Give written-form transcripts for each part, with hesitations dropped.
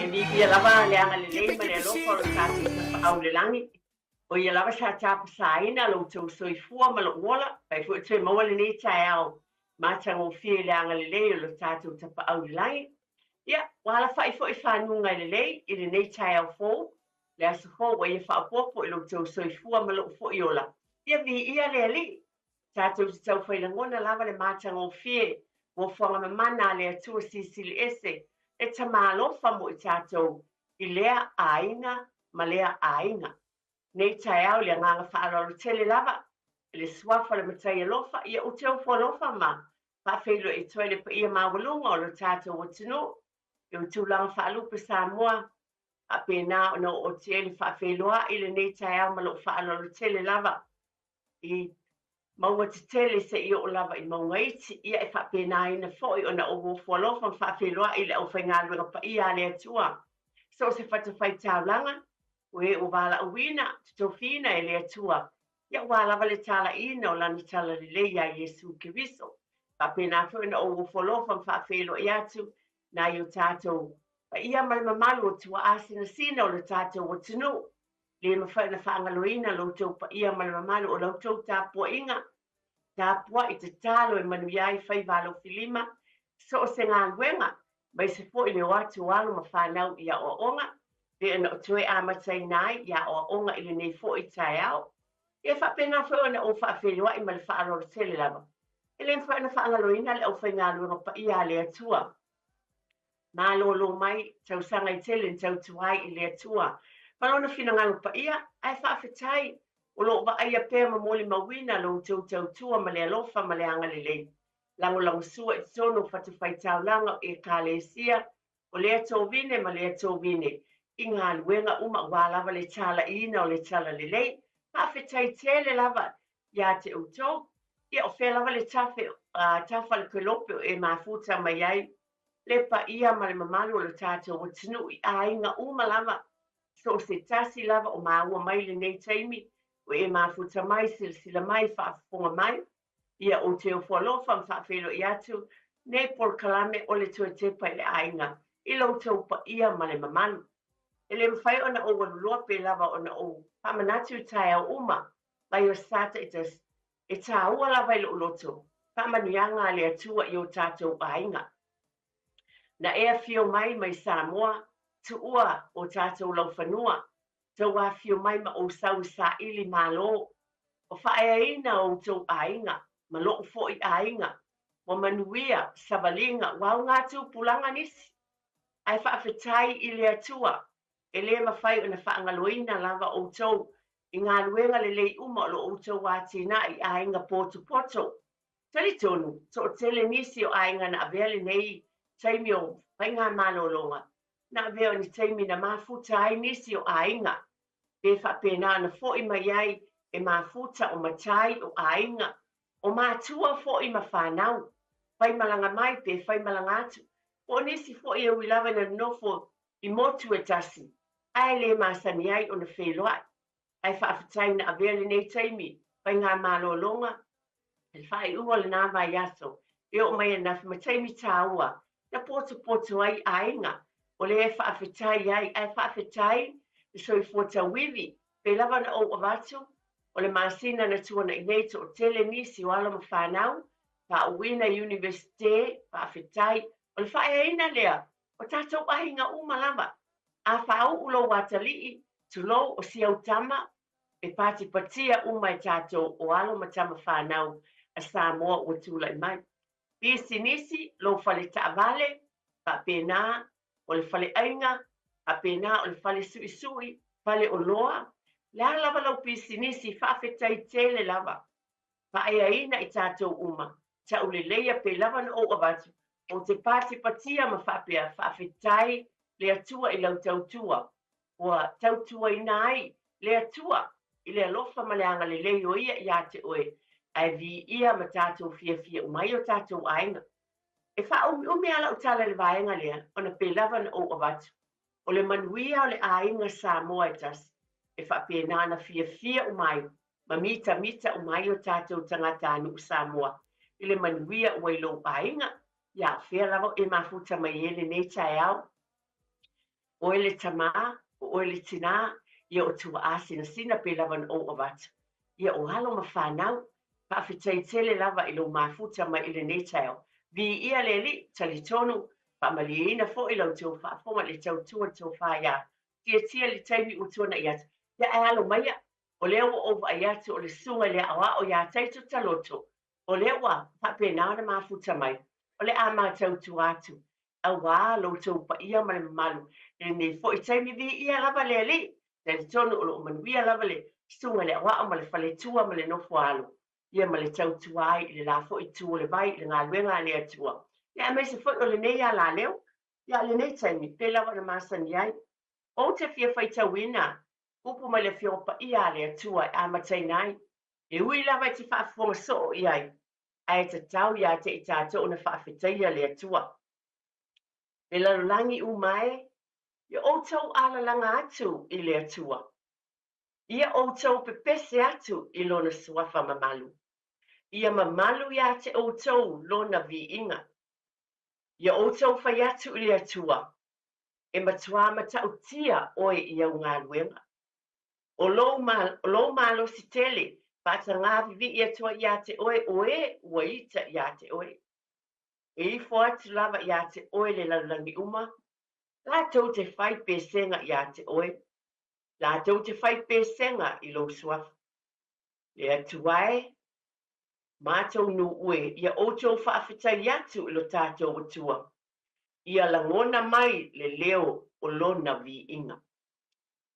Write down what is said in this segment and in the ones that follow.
E viia lava le agalelei ma le alofa o lo tatou Tapaau i le lagi, o ia lava sa tapasaina lo outou soifua ma lou ola, pai foi toe maua lenei taeao matagofie i le agalelei o lo tatou Tapaau i le lagi. Ia, ua alafai foi fanuga lelei i lenei taeao fou, le aso fou ua ia faaopoopo i lo outou soifua ma lou foi ola. Ia viia le Alii. Tatou te taufai lagona lava le matagofie fuafuaga mamana a le Atua Silisili Ese, le Tama alofa mo i tatou i lea aiga ma lea aiga. Nei taeao i le agaga faaaloalo tele lava, i le Suafa o le Matai alofa, ia ou te ofo alofa ma faafeiloai atu ai le paia maualuga o lo tatou atunuu i ona tulaga faalupe Samoa, faapena ona oo atu ai le faafeiloai i lenei taeao ma lou faaaloalo tele lava i mauga tetele seia oo lava i mauga iti, ia e faapenaina foi ona ou ofo alofa ma faafeiloai i le aufaigaluega paia a le Atua. So o se fatafaitaulaga, o e ua valaauina, totofiina e le Atua, ia ua lava le talaiina o lana talalelei iā Iesu Keriso. Faapena foi ona ou ofo alofa ma faafeiloai atu nai o tatou paia ma le mamalu o tuaasinasina o le tatou atunuu. Le mafai ona faagaloina lo outou paia ma le mamalu o la outou tapuaiga. Tapuai, tatalo e manuia ai faiva alofilima, so o se galuega, aemaise foi le o atu o alo ma fanau i aoaoga, pei ona toe amataina ai i aoaoga i lenei foi taeao. Ia faapena foi ona ou faafeiloai ma le faaaloalo tele lava. E le mafai ona faagaloina le aufaigaluega paia a le Atua. Malolo mai tausaga e tele na tautua ai i le Atua ma lona finagalo paia, ae faafetai o lo o vaaia pea ma molimauina lo outou tautua ma le alofa ma le agalelei. Lagolagosua i totonu o fatafaitaulaga o Ekalesia o lea tovine ma lea tovine i galuega uma aua lava le talaiina o le talalelei. Faafetai tele lava iā te outou. Ia o fea lava le tafe, tafa le kelope o e mafuta mai ai le paia ma le mamalu o le tatou atunuu i aiga uma lava, so o se tasi lava o maua mai lenei taimi, o e mafuta mai, silasila mai, faafofoga mai, ia ou te ofo alofa ma faafeiloai atu nei polokalame o le toe tepa i le aiga i lo outou paia ma le mamalu. E le mafai ona ou aluloa pe lava ona ou faamanatu i taeao uma mai o Sata i tas e tāua lava i lou loto, faamanuiaga a le Atua i o tatou aiga. Na e afio mai mai Samoa, tuua o tatou laufanua, tou afio mai ma ou sau i saili malo, o faaeaina o outou aiga, ma lou foi aiga, ua manuia, savaliga, ua aoga tupulaga nisi. Ae faafetai i le Atua, e le mafai ona faagaloina lava outou i galuega lelei uma o lo outou atinae i aiga potopoto. Talitonu, toatele nisi o aiga na avea lenei taimi o faigamalologa, na avea o ni taimi na mafuta ai nisi o aiga, pe faapena ona foi mai ai e mafuta o matai o aiga, o matua foi ma fanau, faimalaga mai pe faimalaga atu, po o nisi foi e ui lava ina nonofo i motu e tasi, ae le masani ai ona feiloai. Ae faafetai na avea lenei taimi faigamalologa i le faaiuga o lena vaiaso e oo mai ananafi ma taimi tāua na potopoto ai aiga o lea e faafetai ai, ae faafetai le soifua tauivi pei lava ona ou avatu o le masina na tuana'i nei toatele nisi o alo ma fanau faauuina i Universite, faafetai o le faaeaina lea o tatou aiga uma lava. A faauu lou atalii, tulou, o si au tama, e patipatia uma e tatou o alo ma tama fanau a Samoa ua tulai mai. Pisinisi, lou fale taavale, faapena o le faleaiga, faapena o le fale suisui, fale oloa, le a lava lau pisinisi, faafetai tele lava. Faaeaina i tatou uma, tauleleia pei lava ona ou avatu, ou te patipatia ma faapea, faafetai le Atua i lau tautua, ua tautuaina ai le Atua i le alofa ma le agalelei o ia iā te oe, ae viia ma tatou fiafia uma ai o tatou aiga. E faaumiumi lava lau tala i le vaega lea, ona pei lava ona ou avatu, o le manuia o le aiga Samoa e tasi, e faapena ona fiafia uma ai ma mitamita uma ai o tatou tagatanuu Samoa i le manuia ua i lou aiga, ia fea lava e mafuta mai ai lenei taeao. Oe le tamā, o oe le tinā, ia o tuaā sinasina pei lava na ou avatu. Ia o alo ma fanau, faafetai tele lava i lou mafuta mai i lenei taeao. Viia le Alii, talitonu, faamalieina foi la outou faafofoga i le tautua le tofa iā Tiatia i le taimi ua tuanai atu. Ia ae alo maia, o lea ua ou vaai atu o le susuga i le aoao iā Taito Taloto, o lea ua faapena ona mafuta mai, o le a matautua atu auā lo outou paia ma le mamalu i lenei foi taimi. Viia lava le Alii, talitonu o lo o manuia lava le susuga i le aoao ma le faletua ma le nofo a alo, ia ma le tautua ai i le la foi itu o le vai i le galuega a le Atua, ia aemaise foi o lenei alaleo, ia lenei taimi, pei lava ona masani ai. Ou te fia faitauina upu mai le Afioga Paia a le Atua e amataina ai. E ui lava e te faafofoga soo i ai, ae tatau iā te i tātou ona faafetaia le Atua. Le lalolagi uma e, ia outou alalaga atu i le Atua. Ia outou pepese atu i Lona suafa mamalu. Ia mamalu iā te outou Lona viiga. Ia outou fai atu i le Atua, E matuā matautia oe i au galuega. O lou, o lou malosi tele, faatagā vivii atu ai iā te oe o ē ua ita iā te oe. E ifo atu lava iā te oe le lalolagi uma, latou te fai pesega iā te oe, latou te fai pesega i lou suafa. Le Atua e, matou nuu e, ia outou faafetai atu i lo tatou Atua, ia lagona mai le leo o Lona viiga.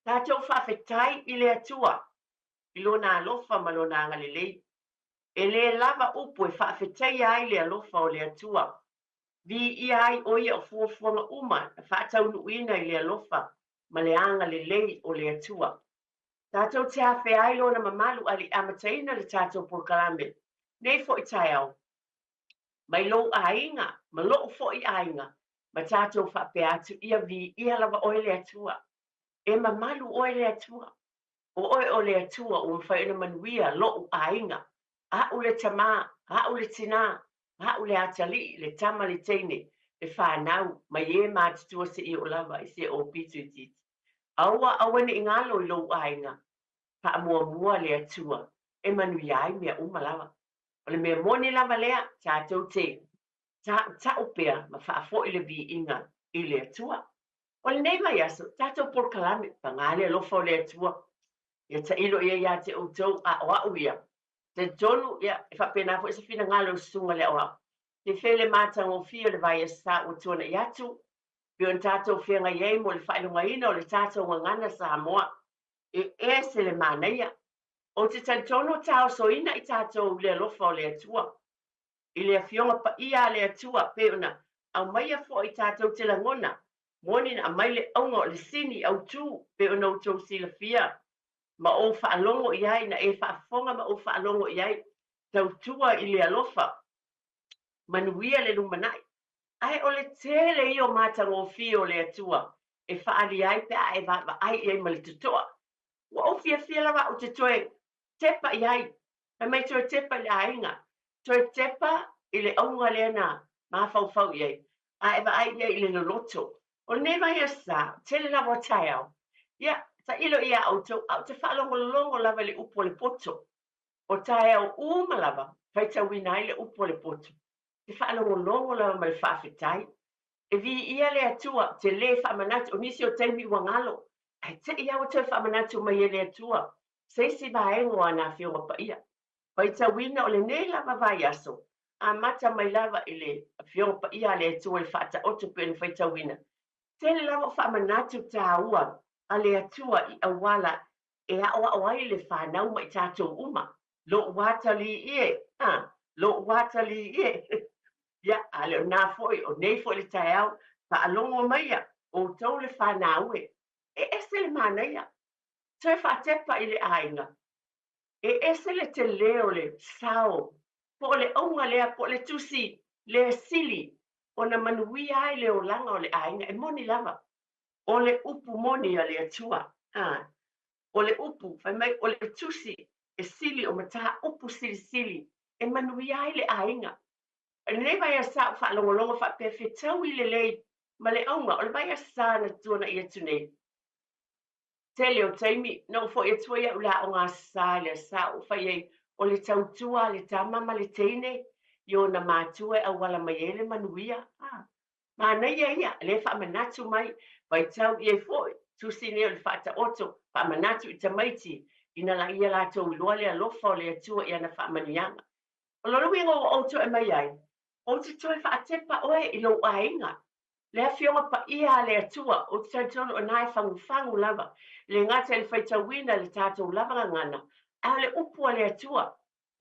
Tatou faafetai i le Atua i Lona alofa ma Lona agalelei. E lē lava upu e faafetaia ai le alofa o le Atua. Viia ai ʻo ia o fuafuaga uma na faataunuuina i le alofa ma le agalelei o le Atua. Tatou te afea ai Lona mamalu a le i amataina le tatou polokalame nei foi taeao. Mai lou aiga ma loʻu foi aiga ma tatou faapea atu, Ia viia lava oe le Atua. E mamalu oe le Atua. O oe o le Atua ua mafai ona manuia loʻu aiga, aʻu le tamā, aʻu le tinā, aʻu le atalii, le tama, le teine, le fanau, mai e matutua seia oo lava i se aupito itiiti. Aua, aua ne i galo i lou aiga, faamuamua le Atua e manuia ai mea uma lava. O le mea moni lava lea, tatou te taʻutaʻu pea ma faafoi le viiga i le Atua. O lenei vaiaso, tatou polokalame, pagā le alofa o le Atua, ia tailo ia iā te outou, a o aʻu ia. Talitonu, ia, e faapena foi se finagalo i le susuga i le aoao. Te fele matagofie o le vaiaso sa ua tuanaʻi atu, pei ona tatou feagai ai mo le faailogaina o le tatou gagana Samoa. E ese le manaia. Ou te talitonu o taosoina i tatou i le alofa o le Atua. I le Afioga Paia a le Atua, pei ona aumaia foi tatou te lagona, moni na aumai le auga o le sini autū, pei ona outou silafia ma ou faalogo i ai, na e faafofoga ma ou faalogo i ai, tautua i le alofa, manuia le lumanai. Ae o le tele ia o matagofie o le Atua e faaalia ai pe a e vaavaai i ai ma le totoa. Ua ou fiafia lava au te toe tepa i ai, fai mai toe tepa i le aiga, toe tepa i le auga lea na mafaufau i ai, a e vaai i ai i le loloto. O lenei vaiaso sa, tele lava o taeao, ia, tailo ia outou, a ou te faalogologo lava i le upu o le poto. O taeao uma lava, faitauina ai le upu o le poto. Te faalogologo lava ma le faafetai. E viia le Atua, te lē faamanatu, o nisi o taimi ua galo, ae te i a ua toe faamanatu mai e le Atua se isi vaega o ana Afioga Paia. Faitauina o lenei lava vaiaso, amata mai lava i le Afioga Paia a le Atua i le Faataoto pei ona faitauina, tele lava o faamanatu tāua a le Atua i auala e aʻoaʻo ai le fanau ma i tatou uma. Loʻu atalii e, a, loʻu atalii e. Ia, a le o nā foi, o nei foi le taeao, faalogo maia, outou le fanau e. E ese le manaia. Toe faatepa i le aiga. E ese le telē o le sao, po o le auga lea, po o le tusi lea sili ona manuia ai le olaga o le aiga. E moni lava, o le upu moni a le Atua. A, o le upu, fai mai, o le tusi e sili o mataupu silisili e manuia ai le aiga. I lenei vaiaso sa ou faalogologo faapea fetaui lelei. Ma le auga, o le vaiaso sa na tuana'i atu nei, tele o taimi, na ou foi atu ai au i le aoga Aso Sa i le aso Sa ou fai ai, o le tautua a le tama ma le teine i ona matua e auala mai ai le manuia. A, manaia ia, lea e faamanatu mai, faitau i ai foi, tusi nei o le Faataoto, faamanatu i tamaiti, ina la ia latou iloa le alofa o le Atua i ana faamanuiaga. O lona uiga ua ou toe mai ai, ou te toe faatepa oe i lou aiga, le Afioga Paia a le Atua, ou te talitonu o na e fagufagu lava, e le gata i le faitauina i le tatou lava gagana, a o le upu a le Atua,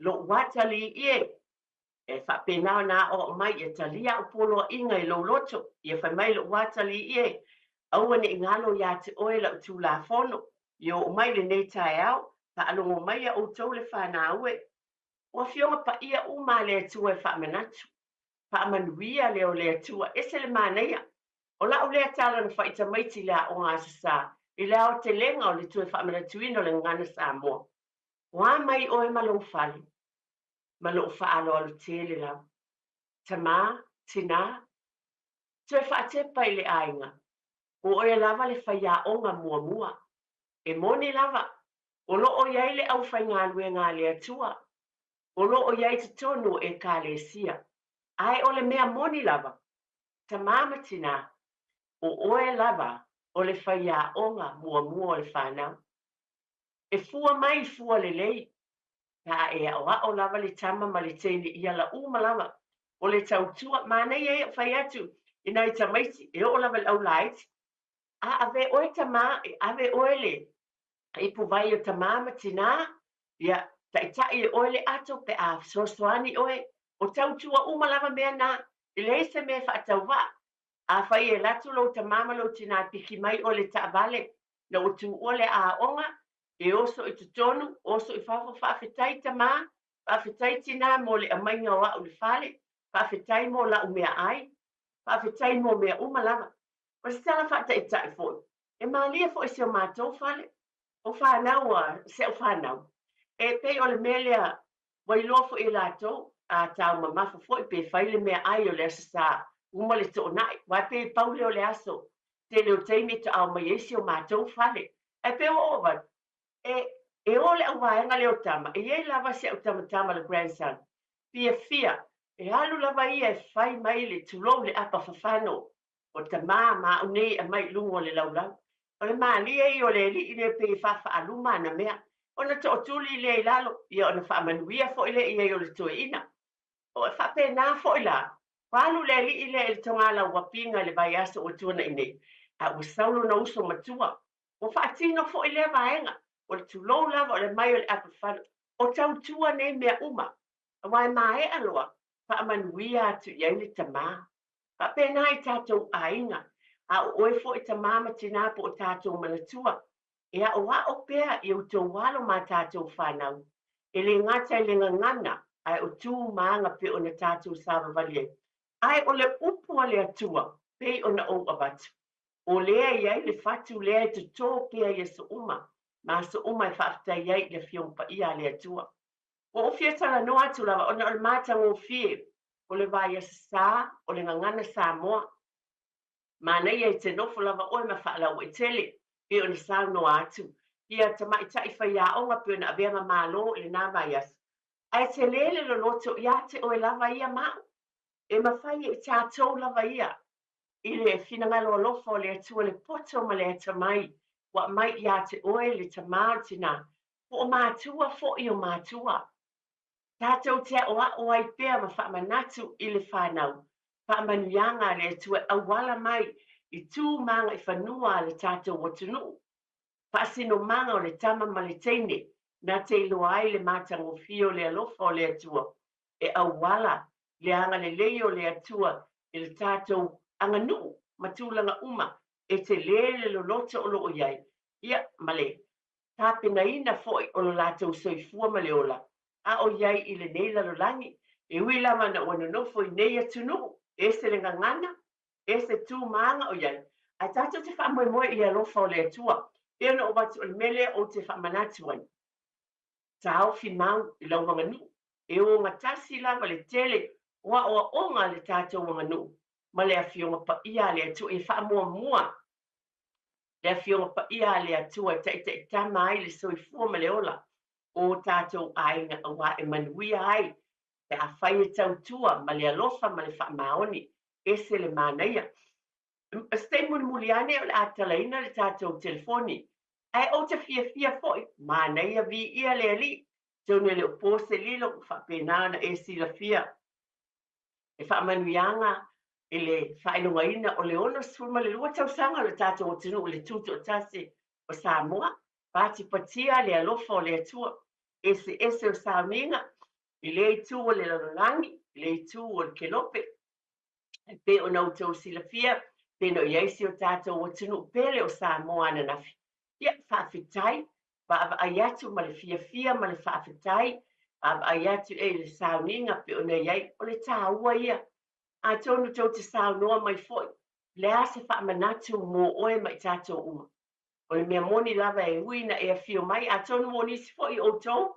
lou atalii e, e faapena ona aoao mai ia talia au poloaiga i lou loto, ia fai mai lou atalii e, aua ne i galo ia te oe lau Tulafono, ia oo mai lenei taeao, faalogo mai a outou le fanau e, o Afioga Paia uma a le Atua e faamanatu. Faamanuia lea o le Atua, ese le manaia. O lau lea tala na fai i tamaiti i le aoga Aso Sa, i le aotelega o le toe faamanatuina o le gagana Samoa. O a mai oe ma lou fale, ma lou faaaloalo tele lava. Tamā, tinā, toe faatepa i le aiga, o oe lava le faiaoga muamua. E moni lava, o lo o i ai le aufaigaluega a le Atua, o lo o i ai totonu o Ekalesia. Ae o le mea moni lava, tamā ma tinā, o oe lava o le faiaoga muamua o le fanau. E fua mai i fua lelei, pe a e aoao lava le tama ma le teine i ala uma lava o le tautua. Manaia ia fai atu i nai tamaiti e oo lava i le aulaiti, a ave oe tamā, e ave oe le ipuvai o tamā ma tinā, ia, taitai e oe le ato pe a fesoasoani oe, o tautua uma lava mea na, e leai se mea e faatauvaa. Afai e alu atu lou tamā ma lou tinā e piki mai oe i le taavale, na ua tuua le aoga, e oso i totonu, oso i fafo, faafetai tamā, faafetai tinā mo le aumaiga o au i le fale, faafetai mo lau meaai, faafetai mo mea uma lava. O se tala faataitai foi, e malie foi i si o matou fale, o fanau a si au fanau, e pei o le mea lea ua iloa foi e latou, a taumamafa foi pe fai le meaai o le Aso Sa, uma le toonai, aua e pei e pau lea o le aso, tele o taimi e taao mai ai si o matou fale. Ae pei ua oo atu, e, e o le auvaega lea o tama, e i ai lava si au tamatama le grandson, fiafia, e alu lava ia e fai mai le, tulou le apa fafano, O tamā ma au nei e aumai i luga o le laulau. O le malie ia o le alii lea pei e faafaaluma ana mea. Ona tootuli lea i lalo, ia ona faamanuia foi lea i ai o le toeaina. O e faapena foi la, ua alu le alii lea i le togalau apiga i le vaiaso ua tuanai nei, a ua sau lona uso matua. Ua faatino foi lea vaega, o le tulou lava o le aumai o le apefano. O tautua nei mea uma, aua e maea loa, faamanuia atu i ai le tamā. Faapena i tatou aiga, a o oe foi tamā ma tinā po o tatou manatua, e aʻoaʻo pea i outou alo ma tatou fanau, e le gata i le gagana, ae o tu ma aga pei ona tatou savavali ai. Ae o le upu a le Atua pei ona ou avatu, o lea e i ai le fatu lea e totō pea i aso uma, ma aso uma e faafetai ai i le Afioga Paia a le Atua. Ua ou fia talanoa atu lava ona o le matagofie o le vaiaso sa o le gagana Samoa. Manaia e te nofo lava oe ma faalauaitele pei ona saunoa atu ia tamaitai faiaoga pei ona avea ma Malo i lena vaiaso. Ae tele le loloto ia te oe lava ia ma au. E mafai e tatou lava ia i le finagalo alofa o le Atua le poto ma le atamai ua aumai ia te oe le tamā o le tinā po o matua foi o matua. Tatou te aʻoaʻo ai pea ma faamanatu i le fanau, faamanuiaga a le Atua e auala mai i tu ma agaifanua a le tatou atunuu, faasinomaga o le tama ma le teine, na te iloa ai le matagofie o le alofa o le Atua e auala le agalelei o le Atua i le tatou aganuu ma tulaga uma e tele le loloto o lo o i ai, ia, ma le tapenaina foi o lo latou soifua ma le ola, a o i ai i lenei lalolagi, e ui lava ina ua nonofo i nei atunuu, ese le gagana, ese tu ma aga o i ai, ae tatou te faamoemoe i le alofa o le Atua. Pei ona ou avatu o le mea lea ou te faamanatu ai, taofi mau i lau aganuu, e ogatasi lava le tele o aoaoga a le tatou aganuu. ma le Afioga Paia a le Atua. Ia faamuamua le Afioga Paia a le Atua e taitaitama ai le soifua ma le ola o tatou aiga, aua e manuia ai pe afai e tautua ma le alofa ma le faamaoni. Ese le manaia. O se taimi mulimuli ane o le a talaina le tatou telefoni. Ae ou te fiafia foi, manaia viia le Alii, atonu e le o po se lilo ua faapena ona e silafia le faamanuiaga i le faailogaina o le 62 tausaga o le tatou atunuu i le Tutoatasi o Samoa. Patipatia le alofa o le Atua, eseese o sauniga i lea itu o le lalolagi, i le itu o le kelope. E pei ona outou silafia, pei ona i ai si o tatou atunuu pele o Samoa ananafi. Ia, faafetai, vaavaai atu ma le fiafia ma le faafetai, vaavaai atu e i le sauniga pei ona i ai, o le taua ia. Atonu tou te saunoa mai foi, le a se faamanatu mo oe ma i tatou uma. O le mea moni lava e ui ina e afio mai, atonu o nisi foi o outou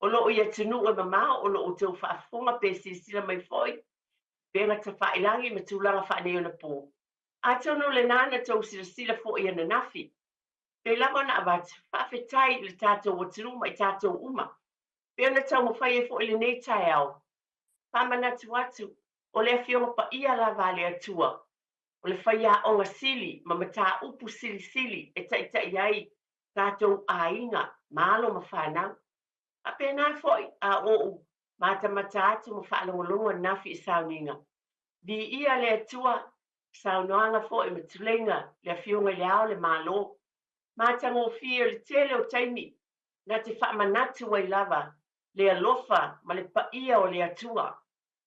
o lo o i atunuu e mamao, o lo o outou faafofoga pe silasila mai foi, upega tafailagi ma tulaga faaneionapo. Atonu o lena na tou silasila foi ananafi, pei lava ona avatu, faafetai i le tatou atunuu ma i tatou uma. Pei ona taumafai ai foi i lenei taeao, faamanatu atu, o le Afioga Paia lava a le Atua, o le faiaoga sili ma mataupu silisili e taitai ai tatou aiga ma alo ma fanau. Faapena foi a ou matamata atu ma faalogologo ananafi i sauniga. Viia le Atua, saunoaga foi ma tuleiga le Afioga i le Ao o le Malo. Matagofie o le tele o taimi na te faamanatu ai lava le alofa ma le paia o le Atua.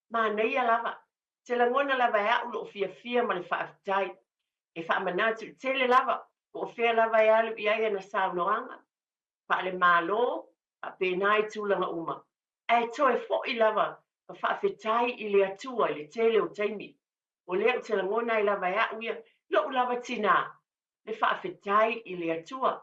Manaia lava. Te lagona lava e au lou fiafia ma le faafetai. E faamanatu tele lava, po o fea lava e alu i ai ana saunoaga, faale-Malo, faapena i tulaga uma. Ae toe foi lava ma faafetai i le Atua i le tele o taimi. O lea ou te lagona ai lava e au ia, lou lava tinā, le faafetai i le Atua.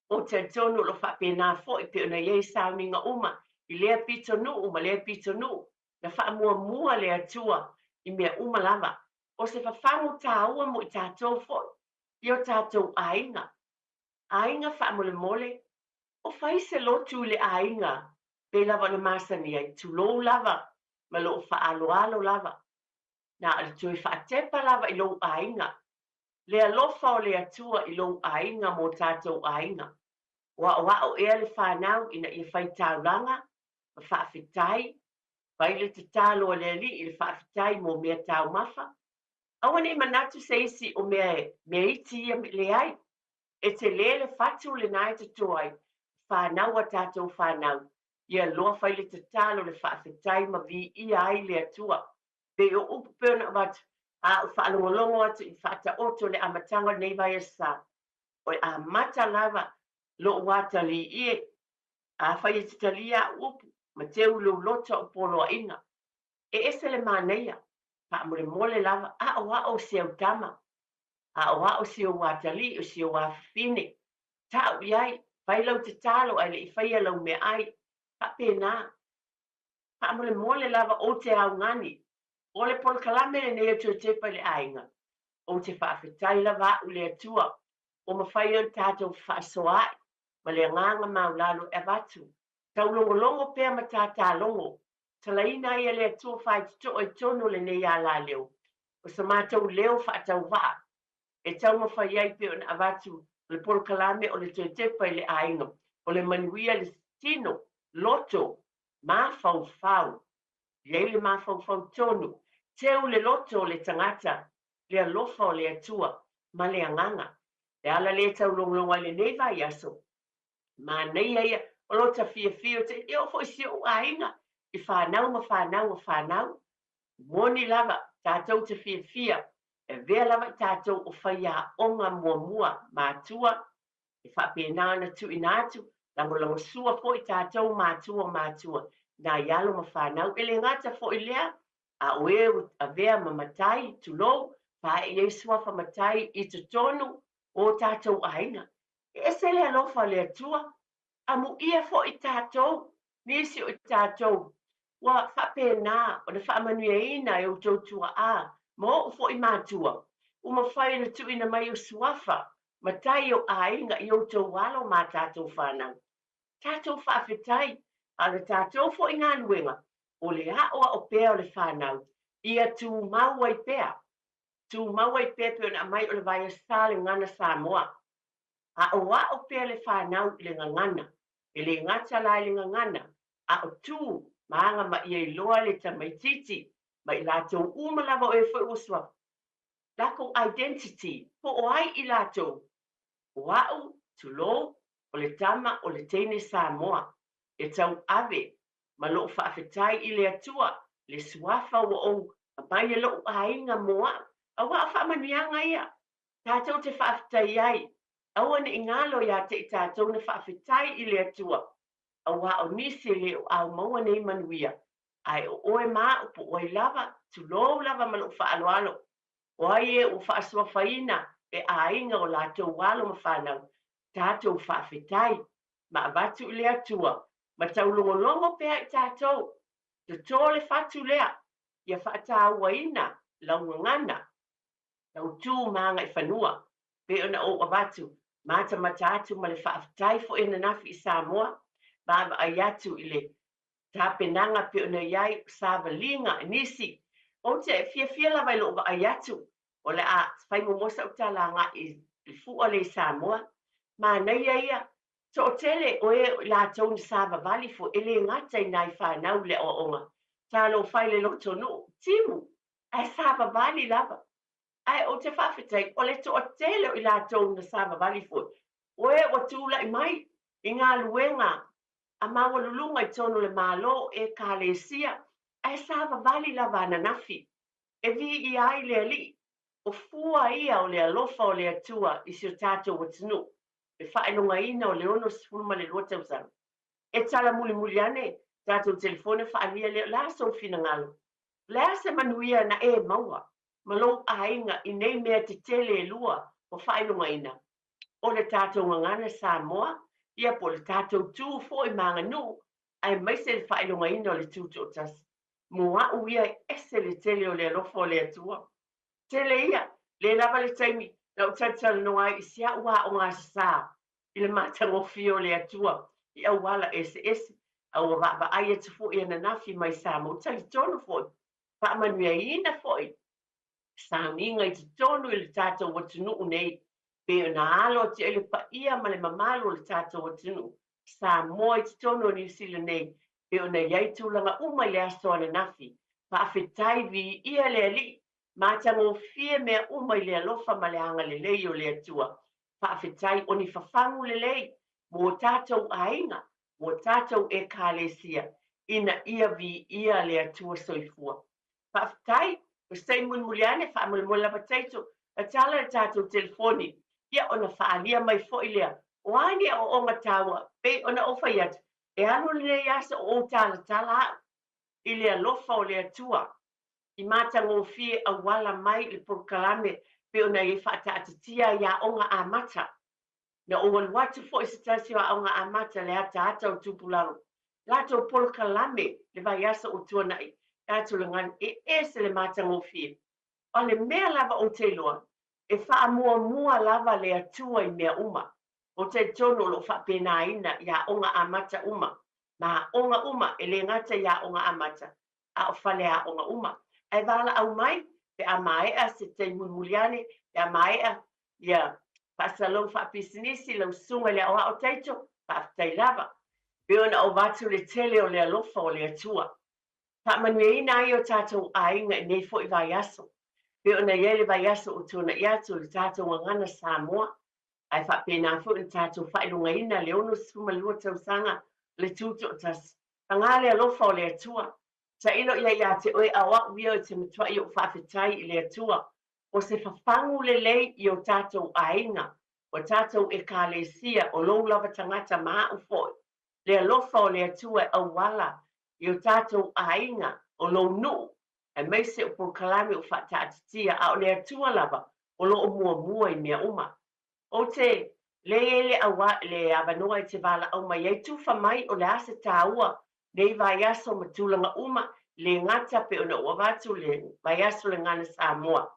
Ou te talitonu o lo o faapena foi pei ona i ai sauniga uma i lea pitonuu ma lea pitonuu, na faamuamua le Atua i mea uma lava. O se fafagu tāua mo i tatou foi i o tatou aiga. Aiga faamolemole, o fai se lotu i le aiga pei lava ona masani ai, tulou lava ma lou faaaloalo lava. Na o le toe faatepa lava i lou aiga, le alofa o le Atua i lou aiga mo tatou aiga. O aoao ea le fanau ina ia fai taulaga ma faafetai, fai le tatalo a le Alii i le faafetai mo mea taumafa. Aua ne i manatu se isi o mea mea iti ia, leai. E tele le fatu lena e toto ai, fanau a tatou fanau, ia loa fai le tatalo le faafetai ma viia ai le Atua. Pei o upu pei ona avatu, a ou faalogologo atu i faataoto le amataga o lenei vaiaso, o le amata lava lou atalii e. Afai e te talia au upu, ma teu lou loto au poloaiga. E ese le manaia, faamolemole lava, aoao si au tama, aoao si ou atalii o si ou afafine, tau i ai, fai lau tatalo ae le i faia lau meaai, faapena. Faamolemole lava ou te augani, o le polokalame lenei o Toe Tepa i le Aiga, ou te faafetai lava au i le Atua ua mafai ai ona tatou fefaasoaai ma le agaga maulalo e avatu. Taulogologo pea ma tatalogo, talaina ai e le Atua faitotoa i totonu o lenei alaleo, o so matou leo faatauvaa e taumafai ai pei ona avatu o le polokalame o le Toe Tepa i le Aiga, o le manuia le tino, loto, mafaufau. I ai le mafaufau tonu, teu le loto o le tagata, le alofa o le Atua ma le agaga. Le ala lea e taulogologo ai lenei vaiaso, manaia ia o lota fiafia o te e oo foi si ou aiga i fanau ma fanau o fanau. Moni lava, tatou te fiafia, e avea lava i tatou o faiaoga muamua matua, e faapena ona tuuina atu, lagolagosua foi tatou matua o matua, nai alo ma fanau. E le gata foi lea, a o e ua avea ma matai, tulou, faaee i ai suafa matai i totonu o tatou aiga. E ese le alofa o le Atua, amuia foi tatou, nisi o i tatou ua faapena ona faamanuiaina e outou tuaa. Ma oʻu foi matua, ua mafai ona tuuina mai o suafa matai o aiga i outou alo ma a tatou fanau. Tatou faafetai, a o le tatou foi galuega, o le aʻoaʻo pea o le fanau, ia tumau ai pea. Tumau ai pea pei ona aumai o le vaiasa le gagana Samoa. Aʻoaʻo pea le fanau i le gagana. E le gata la i le gagana, a o tu ma aga ma ia iloa le tamaitiiti ma i latou uma lava o e foi ua suafa lakou identity po o ai i latou, o a'u, tulou, o le tama o le teine Samoa e tauave ma lo'u faafetai i le Atua le suafa ua ou aumai e lo'u aiga mo a'u, auā o faamanuiaga ia tatou te faafetai ai, aua ne i galo iā te i tatou na faafetai i le Atua, auā o nisi e le o au maua nei manuia, ae o oe ma a'u po o ai lava, tulou lava ma lo'u faaaloalo, o ai e ua faasuafaina e aiga o latou alo ma fanau, tatou faafetai ma avatu i le Atua ma taulogologo pea i tatou. Toto le fatu lea, ia faatauaina lau gagana, lau tu ma agaifanua, pei ona ou avatu, matamata atu ma le faafetai foi ananafi i Samoa, vaavaai atu i le tapenaga pei ona i ai savaliga i nisi. Ou te fiafia lava i lou vaai atu, o le a fai muamua sau tala agai i le fua lea i Samoa. Manaia ia, toatele o e o i latou na savavali foi, e le gata i nai fanau i le aoaoga, talofa i le lotonuu, timu, ae savavali lava. Ae ou te faafetai, o le toatele o i latou na savavali foi, o e ua tulai mai i galuega a maualuluga i totonu o le Malo, Ekalesia, ae savavali lava ananafi, e viia ai le Alii. O fua ia o le alofa o le Atua i si o tatou atunuu, le faailogaina o le 62 tausaga. E tala mulimuli ane tatou telefoni faaalia lea, o le a sou finagalo? O le a se manuia na e maua ma lou aiga i nei mea tetele e lua ua faailogaina? O le tatou gagana Samoa, ia po o le tatou tu foi ma aganuu, aemaise le faailogaina o le Tutoatasi. Mo a'u ia e ese le tele o le alofa o le Atua. Tele ia, le lava le taimi na ou talatalanoa ai i si a'u aoga sā i le matagofie o le Atua i auala eseese, a ua vaavaai atu foi ananafi mai Samoa. Ou talitonu foi, faamanuiaina foi sauniga i totonu i le tatou atunuu nei, pei ona alo atu ai le paia ma le mamalu o le tatou atunuu Samoa i totonu o Niu Sila nei, pei ona i ai tulaga uma i le aso ananafi. Faafetai, viia le Alii, matagofie mea uma i le alofa ma le agalelei o le Atua. Faafetai o ni fafagu lelei mo tatou aiga, mo tatou Ekalesia, ina ia viia le Atua soifua. Faafetai, o se taimi mulimuli ane, faamolemole lava Taito, tatala le tatou telefoni, ia ona faaalia mai foi lea, o a ni aoaoga taua, pei ona ou fai atu, e alu lenei aso o ou talatala a'u i le alofa o le Atua, i matagofie auala mai i le polokalame pei ona i ai faataatitia i aoga amata. Na ou alu atu foi i se tasi o aoga amata le ataata o Tupulaga, latou polokalame le vaiaso ua tuanai, tatou lagana e ese le matagofie. O le mea lava ou te iloa, e faamuamua lava le Atua i mea uma. Ou te talitonu o lo o faapenaina i aoga amata uma, ma aoga uma, e le gata i aoga amata, a o faleaoga uma. Ae valaau mai pe a maea se taimi mulimuli ane, pe a maea ia faasalalou faapisinisi lau susuga i le aoao Taito, faafetai lava. Pei ona ou avatu le tele o le alofa o le Atua. Faamanuiaina ai o tatou aiga i nei foi vaiaso. Pei ona i ai le vaiaso ua tuanai atu o le tatou gagana Samoa, ae faapena foi ona tatou faailogaina le 62 tausaga o le Tutoatasi. Paga le alofa o le Atua. Tailo i ai ia te oe a o a'u ia ou te matuai ou faafetai i le Atua o se fafagu lelei i o tatou aiga, o tatou Ekalesia, o lou lava tagata ma a'u foi, le alofa o le Atua e auala i o tatou aiga, o lou nuu, aemaise o polokalame ua faataatitia, a o le Atua lava o lo o muamua i mea uma. Ou te le i ai le aua, le avanoa e te valaau mai ai, tufa mai o le a se taua nei vaiaso ma tulaga uma. le gata pei ona ou avatu le vaiaso le Gagana Samoa,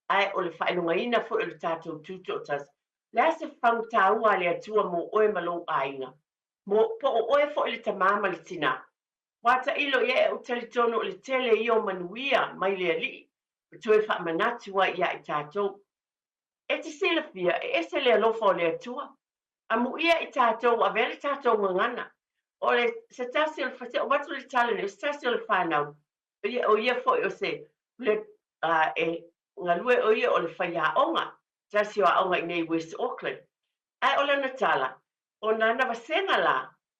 ae o le faailogaina foi o le tatou Tutoatasi. O le a se fagu taua a le Atua mo oe ma lou aiga? Mo, po o oe foi le tamā ma le tinā? Ua tailo i ai ou talitonu o le tele ia o manuia mai le Alii ma toe faamanatu ai iā i tatou. E te silafia, e ese le alofa o le Atua. Amuia i tatou ua avea le tatou gagana. O le, se tasi o le, se ou avatu le tala nei, o se tasi o le fanau, ia, o ia foi o se, le, a, e galue o ia o le faiaoga, tasi o aoga i nei West Auckland. Ae o lana tala, o nana vasega la,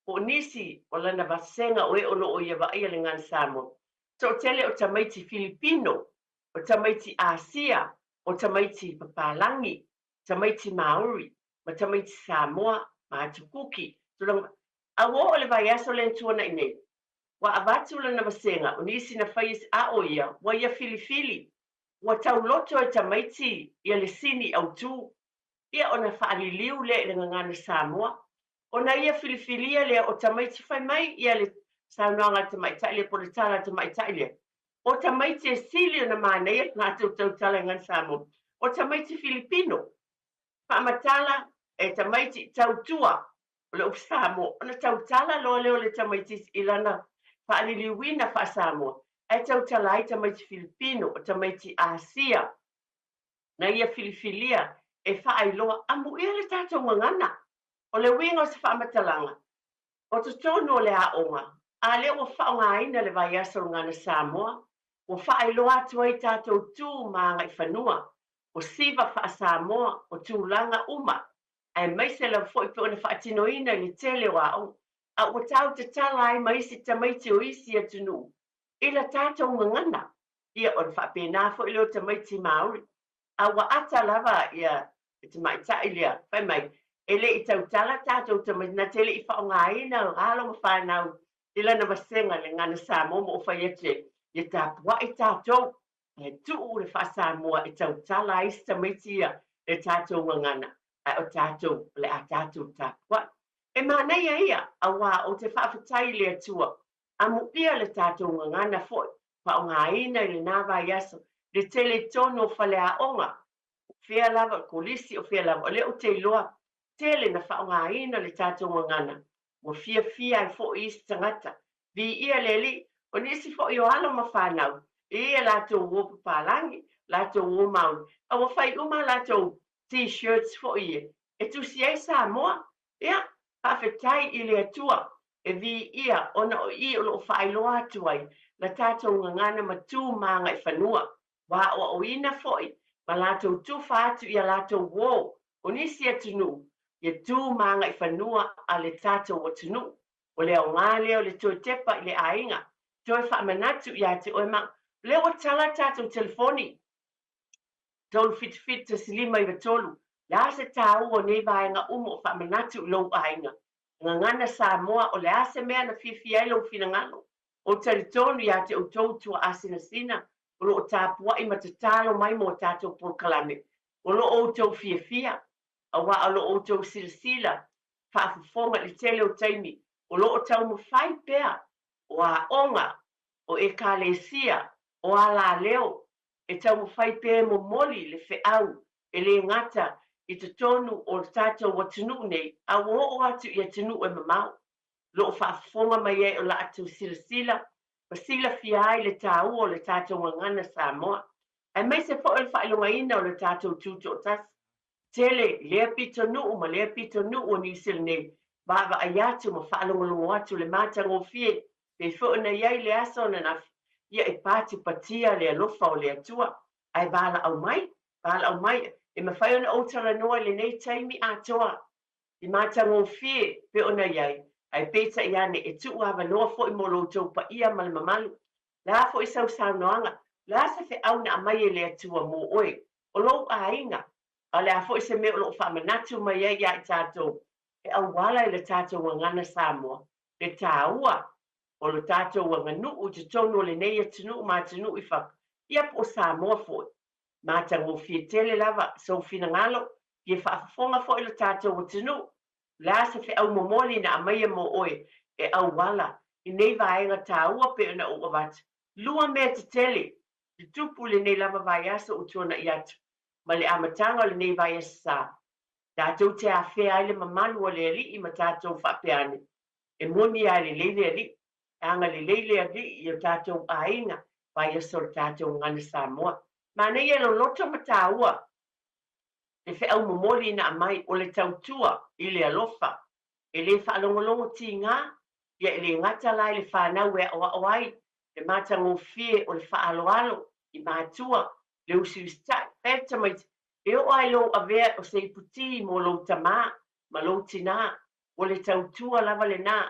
po o nisi o lana vasega o e o lo o ia vaaia le Gagana Samoa, toatele o tamaiti Filipino, o tamaiti Asia, o tamaiti papalagi, tamaiti Maori, ma tamaiti Samoa, ma atu Kuki, tulaga, a ua oo le vaiaso lea na tuanai nei, ua avatu lana vasega, o nisi na fai a o ia, ua ia filifili, ua tauloto e tamaiti ia le sini autū, ia ona faaliliu lea i le Gagana Samoa. Ona ia filifilia lea o tamaiti fai mai ia le saunoaga a le tamaitai lea po o le tala a le tamaitai lea, o tamaiti e sili ona manaia le latou tautala i Gagana Samoa, o tamaiti Filipino. Faamatala e tamaiti tautua o le upu Samoa, ona tautala loa lea o le tamaitiiti i lana faaliliuina faa-Samoa, ae tautala ai tamaiti Filipino, o tamaiti Asia, na ia filifilia e faailoa amuia le tatou gagana. O le uiga o se faamatalaga, o totonu o le aoga, a lea ua faaaogaina le vaiaso o le Gagana Samoa, ua faailoa atu ai tatou tu ma agaifanua, o siva faa-Samoa, o tulaga uma, aemaise lava foi pe ona faatinoina i le tele o aoga, a ua tau tatala ai ma isi tamaiti o isi atunuu i la tatou gagana. Ia, ona faapena foi lea o tamaiti Māori. A ua ata lava ia le tamaitai lea, fai mai, e le i tautala tatou tamaiti, na te le i faaaogaina alo ma fanau i lana vasega i le Gagana Samoa ma ou fai atu ai, ia tapuai tatou, ae tuu le faa-Samoa e tautala ai isi tamaiti ia le tatou gagana, ae o tatou, o le a tatou tapuai. E manaia ia, auā ou te faafetai i le Atua, amuia le tatou gagana foi, faaaogaina i lenā vaiaso le tele tonu o faleaoga, o fea lava, o kolisi, o fea lava, o lea ou te iloa, tele na faaaogaina le tatou gagana, ua fiafia ai foi isi tagata. Viia le Alii, o nisi foi o alo ma fanau, e i ai a latou uo papalagi, latou uo maoli, a ua fai uma a latou T-shirts foi ia, e tusi ai Samoa. Ia, faafetai i le Atua, e viia ona o i o lo o faailoa atu ai la tatou gagana ma tu ma agaifanua, ua aoaoina foi ma latou tufa atu i a latou uo o nisi atunuu ia tu ma agaifanua a le tatou atunuu. O le aoga lea o le toe tepa i le aiga, toe faamanatu ia te oe ma o lea ua tala tatou telefoni 377 1593, le a se taua o nei vaega uma o faamanatu i lou aiga? Gagana Samoa, o le a se mea na fiafia ai lou finagalo? Ou talitonu ia te outou tuaasinasina o lo o tapuai ma tatalo mai mo a tatou polokalame, o lo o outou fiafia, auā o lo o outou silasila faafofoga i le tele o taimi o lo o taumafai pea o aoga, o ekalesia, o alaleo e taumafai pea e momoli le feau e le gata i totonu o le tatou atunuu nei, a ua oo atu i atunuu e mamao, o lo o faafofoga mai ai o latou silasila ma silafia ai le taua o le tatou gagana Samoa, aemaise foi o le faailogaina o le tatou Tutoatasi. Tele i lea pitonuu ma lea pitonuu o Niu Sila nei, vaavaai atu ma faalogologo atu le matagofie pei foi ona i ai le aso ananafi, ia e patipatia le alofa o le Atua. Ae valaau mai, valaau mai, e mafai ona ou talanoa i lenei taimi atoa i matagofie pei ona i ai, ae peitai ane e tuu avanoa foi mo lo outou paia ma le mamalu. Le a foi sau saunoaga, o le a se feau na aumai e le Atua mo oe, o lou aiga, a o le a foi se mea o lo o faamanatu mai ai ia i tatou e auala i le tatou gagana Samoa, le taua o lo tatou aganuu i totonu o lenei atunuu ma atunuu i fafo, ia po o Samoa foi. Matagofie tele lava sou finagalo, fia faafofoga foi lo tatou atunuu, o le a se feau momoli na aumaia mo oe e auala i nei vaega taua pei ona ou avatu. Lua mea tetele tutupu i lenei lava vaiaso ua tuanai atu ma le amataga o lenei vaiaso sa. Tatou te afea ai le mamalu o le Alii ma tatou faapea ane, E moni lava e lelei le Alii, e agalelei le Alii i o tatou aiga, vaiaso o le tatou Gagana Samoa. Manaia loloto ma taua le feau momoli na aumai, o le tautua i le alofa. E le faalogologo tiga, ia e le gata la i le fanau e aoao ai le matagofie o le faaaloalo i matua, le usiusitai, fai atu tamaiti, e oo lava i lou avea o se iputi mo lou tamā ma lou tinā, o le tautua lava lenā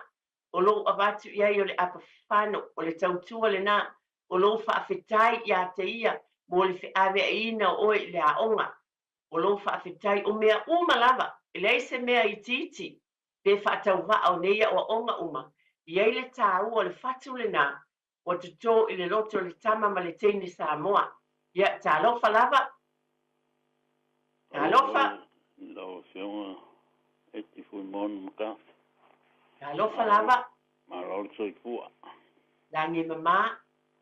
o lou avatu i ai o le apafano, o le tautua lenā o lou faafetai ia te ia mo le feaveaiina o oe i le aoga, o lou faafetai, o mea uma lava, e leai se mea itiiti pe faatauvaa o nei aoaoga uma, e i ai le taua o le fatu lenā ua toto i le loto o le tama ma le teine Samoa. Ia, talofa lava. Talofa. Lau Afioga Eti Fuimaono McCarthy. Talofa lava. Malo le soifua. Lagi e mama.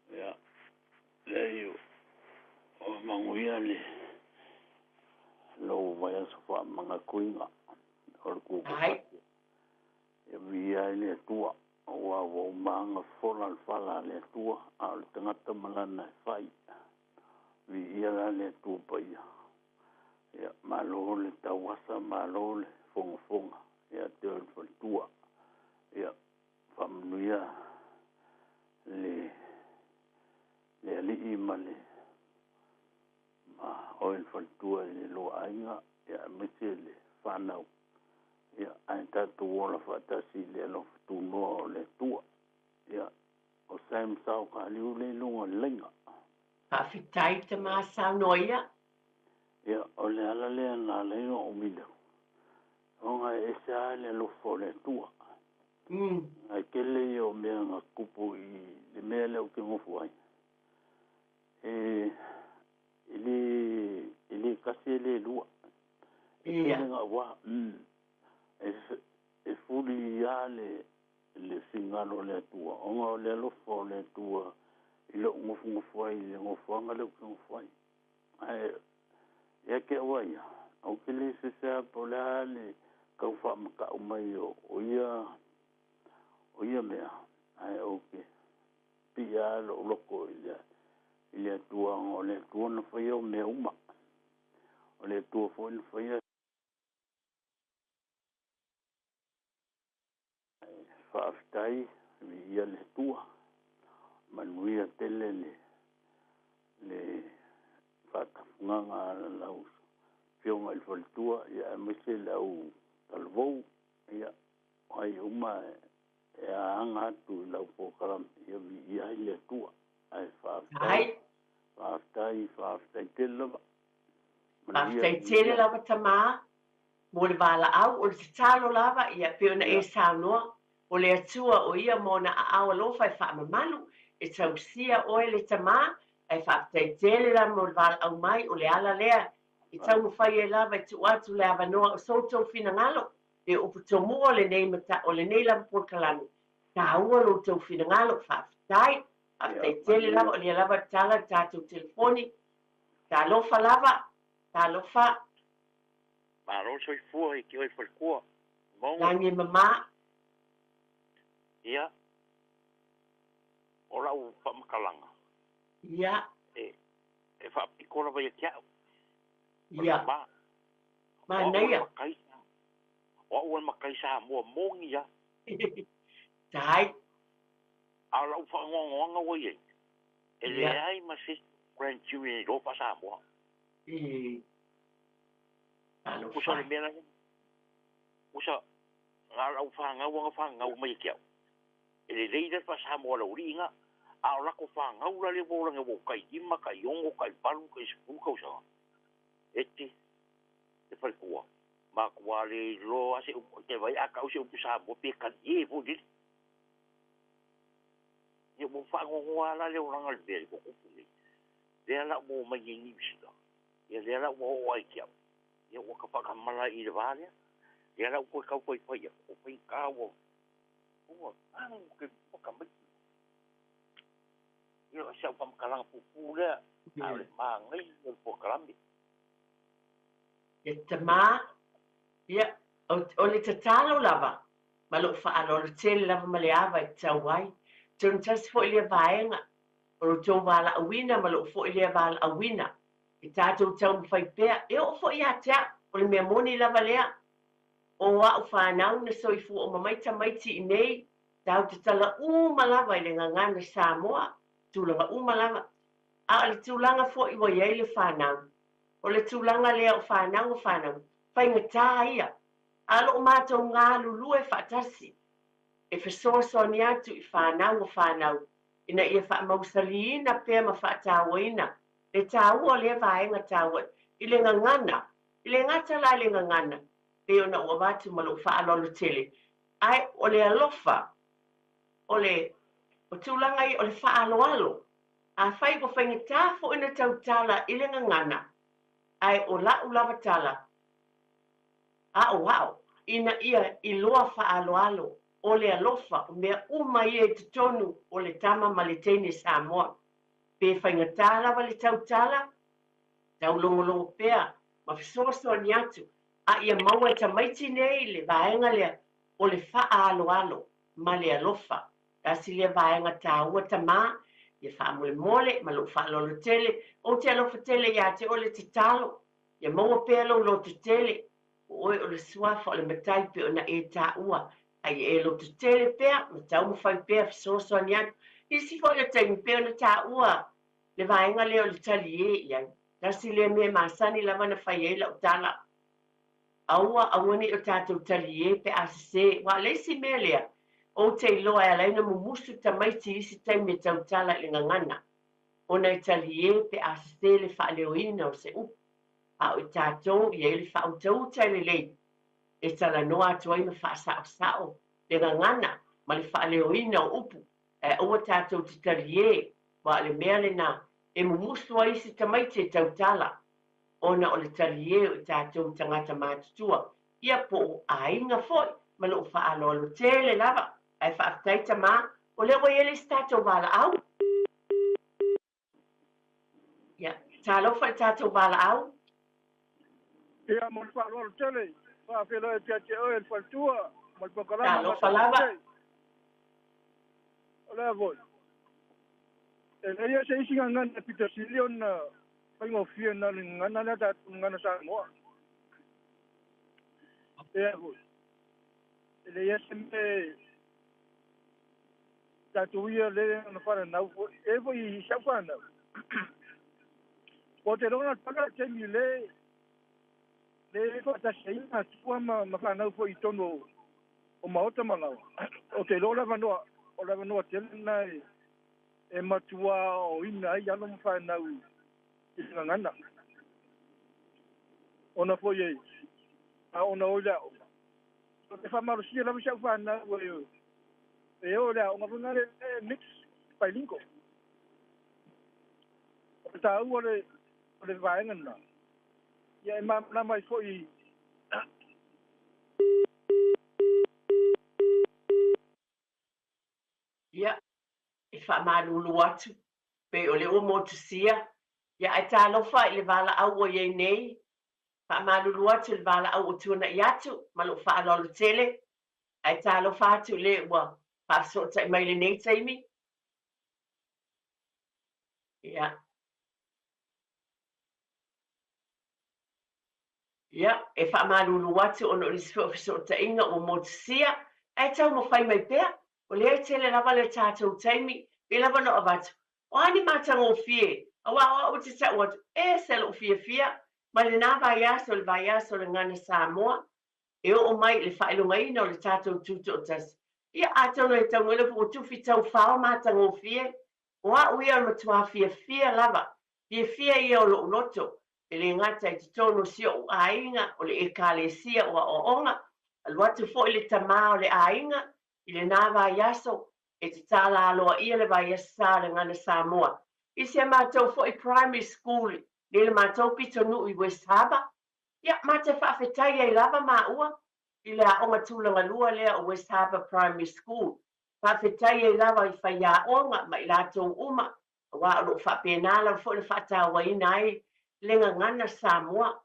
Ia, leai o manuia le lou vaiaso faamagatoina o le kukupati. Ia viia ai le Atua, aua ua uma lava ona fofola le fala a le Atua, a o le tagata ma lana e fai. Viia la le Atua Paia. Ia, malo le tauasa, malo le fogafoga ia te oe le faletua. Ia, faamanuia le le Alii ma le ma oe le faletua i le lua aiga, ia aemaise le fanau. Ia, ae tatou ola faatasi i le alofa tunoa o le Atua. Ia, o Sam Saokaliu lea i luga o le laina. Faafetai tama saunoa ia. Ia, o le ala lea na ala ai ona ou vili atu, ona e ese lava le alofa o le Atua. Ae tele ia o mea na tutupu i le mea lea ou te nofo ai, e, e le, e le tasi e le lua. E tele gaua, e, e fuli lava le, le finagalo o le Atua, ona o le alofa o le Atua i lou nofonofo ai i le nofoaga lea ou te nofo ai. Ae ia te au lava ia, ou te le fefe lava po o le a le tau faamatau mai o ia, o ia mea, ae ou te pii lava lou loto i le, i le Atua, ona o le Atua na faia o mea uma. O le Atua foi na faia Faafetai, viia le Atua. Manuia tele le le faatafugaga a lau Afioga i le faletua, ia aemaise le au talavou, ia o ai uma e aga atu i lau polokalame, ia viia ai le Atua. Ae faafetai, faafetai, faafetai tele lava. Manuia, Faafetai tele viia. lava tamā mo le valaau, o le tatalo lava, ia pei ona e saunoa, o le Atua o ia ma ona aao alofa e faamamalu, e tausia oe le tamā, ae faafetai tele lava mo le valaau mai, o le ala lea e taumafai ai lava e tuu atu le avanoa o so outou finagalo, pe upu tomua o lenei mata, o lenei lava polokalame, taua lo outou finagalo, faafetai, faafetai tele lava, o lea lava e tala le tatou telefoni, talofa lava, talofa. Malo le soifua i te oe faletua. Maunga. Lagi e mama. Ia, o lau faamatalaga. Ia. E, e faapito lava ia te au. Ia. Ma. Manaia. O au o le matai, o au o le matai Samoa moni lava. Tai. A o lau faanoanoaga ua i ai, e leai ma se isi Grand Jury e iloa faa-Samoa. Talofa. Tusa le mea la, tusa, na o lau fanau lava na fanau mai ia te au. E lelei la le faa-Samoa a le aualii na, a o latou fanau la lea ua ola nei ua tai 5, tai 6, tai 8, tai 10 tausaga, e te, le faletua, matua le iloa lava se upu, e te vaai a tau se upu Samoa pe talie foi lele. Ia ua faanoanoa lava la le olaga i le mea ua tupu nei. Lea la ua omai nei i Niu Sila, ia lea la ua oo lava ia te au, ia ua ta faatamala i le va lea. Lea la ua toe tau faifai atu, ua faigata ua, ua alu ke tamaiti. Ia, o si au faamatalaga puupuu lea, a o le manaia o le polokalame. Ia tamā, ia, o le tatalo lava ma lou faaaloalo tele lava ma le ava e tatau ai. Atonu tasi foi lea vaega o lo outou valaauina ma lou foi lea valaauina e tatou taumafai pea, e oo foi ia te au, o le mea moni lava lea, o au fanau na soifua uma mai tamaiti i inei, tatou te tala uma lava i le gagana Samoa, tulaga uma lava. A o le tulaga foi ua i ai le fanau, o le tulaga lea o fanau o fanau, faigata ia. A o lo o matou galulue faatasi e fesoasoani atu i fanau o fanau ina ia faamausaliina pea ma faatauaina le taua o lea vaega taua i le gagana, e le gata la i le gagana, pei ona ou avatu ma lou faaaloalo tele, ae o le alofa, o le o tulaga ia o le faaaloalo. Afai ua faigata foi ona tautala i le gagana, ae o la'u lava tala, aoao, ina ia iloa faaaloalo, o le alofa, o mea uma ia i totonu o le tama ma le teine Samoa. Pe faigata lava le tautala, taulogologo pea ma fesoasoani atu, a ia maua e tamaiti nei le vaega lea o le faaaloalo ma le alofa. Tasi lea vaega taua tamā, ia faamolemole ma lou faaaloalo tele, ou te alofa tele ia te oe le tatalo, ia maua pea lou lototele, o oe o le suafa o le Matai pei ona e taua, a ia e lototele pea ma taumafai pea fesoasoani atu. Nisi foi o taimi pei ona taua le vaega lea o le taliē i ai. Tasi lea mea e masani lava ona fai ai lau tala, Aua, aua ne i o tatou taliē pe a sesē. Aua o le isi mea lea, ou te iloa e ala ai ona mumusu tamaiti i isi taimi e tautala i le gagana, ona e taliē pe a sesē le faaleoina o se upu. A o i tatou i ai le faautauta e lelei e talanoa atu ai ma faasaosao le gagana ma le faaleoina o upu, ae aua tatou te taliē, aua o le mea lena e mumusu ai isi tamaiti e tautala. Ona o le taliē o i tatou tagata matutua, ia po o aiga foi, ma lou faaaloalo tele lava. Ae faafetai tamā, o lea ua i ai le isi tatou valaau. Ia, talofa i le tatou valaau. Ia, mo le faaaloalo tele, faafeiloai atu ia te oe le faletua ma le polokalame Talofa lava. O le a foi? E leai se isi gagana e pito sili ona faigofie na o le gagana lea tatou gagana Samoa. E a foi? E leai se mea e tatou ia lea na fananau foi, e foi i si au fanau. Ou te iloa na pala le taimi le le faatasi ai matua ma fanau foi i totonu o maota ma laoa. Ou te iloa o le avanoa, o le avanoa tele lena e e matua aoaoina ai alo ma fanau i le gagana. Ona foi e a ona o i le aoga, ou te faamalosia lava si au fanau e e o i le aoga foi lena e mix bilingual. O le taua o le o le vaega lena, ia e malamalama ai foi. Ia, e faamalulu atu, pei o lea ua motusia, ia ae talofa i le valaau ua i ai nei, faamalulu atu i le valaau ua tuanai atu ma lou faaaloalo tele, ae talofa atu i le ua faafesootai mai i lenei taimi. Ia. Ia, e faamalulu atu ona o nisi foi o fesootaiga ua motusia, ae taumafai mai pea, o lea e tele lava le tatou taimi, pei lava ona avatu, o a ni matagofie, aua o au ou te tau atu, e ese lou fiafia, mai lena vaiaso i le vaiaso o le Gana Samoa, e oo mai i le faailogaina o le tatou Tutoatasi. Ia, atonu e taunuu ai le ua tufi taufao matagofie, o au ia o le matua fiafia lava, fiafia ia o lou loto, E le gata i totonu o si ou aiga, o le Ekalesia o aoaoga, alu atu foi le tamā o le aiga i lenā vaiaso e tatala aloaia le vaiaso sa o le Gana Samoa i si a matou foi Primary School i le matou pitonuu i West Harbour. Ia, ma te faafetai ai lava maua i le aoga tulaga lua lea o West Harbour Primary School. Faafetai ai lava i faiaoga ma i latou uma. Aua o lo o faapena lava foi na faatauaina ai le gagana Samoa.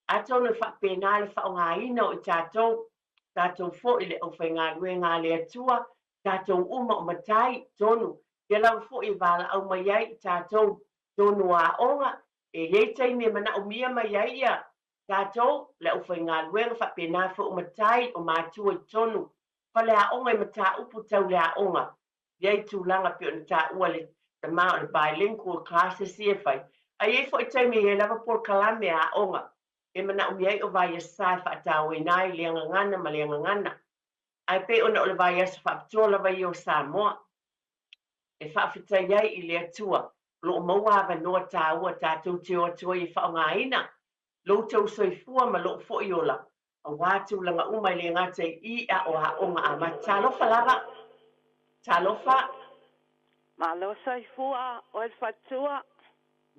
Atonu e faapena le faaaogaina o i tatou, tatou foi le aufaigaluega a le Atua, tatou uma o matai tonu, ia lava foi e valaau mai ai i tatou tonu o aoga, e i ai taimi e manaomia mai ai ia tatou le aufaigaluega faapena foi o matai o matua i totonu faleaoga i mataupu tau le aoga. I ai tulaga pei ona taua le tama o le bilingual classes ia e fai, ae i ai foi taimi e i ai lava polokalame a aoga e manaomia ai o vaiasa e faatauaina ai lea gagana ma lea gagana. Ae pei ona o le vaiaso faapitoa lava ia o Samoa e faafetai ai i le Atua o lo o maua avanoa taua tatou te o atu ai e faaaogaina lo outou soifua ma lou foi ola aua tulaga uma e le gata i i a o aoga amata. Talofa lava. Talofa. Malo soifua oe le faletua.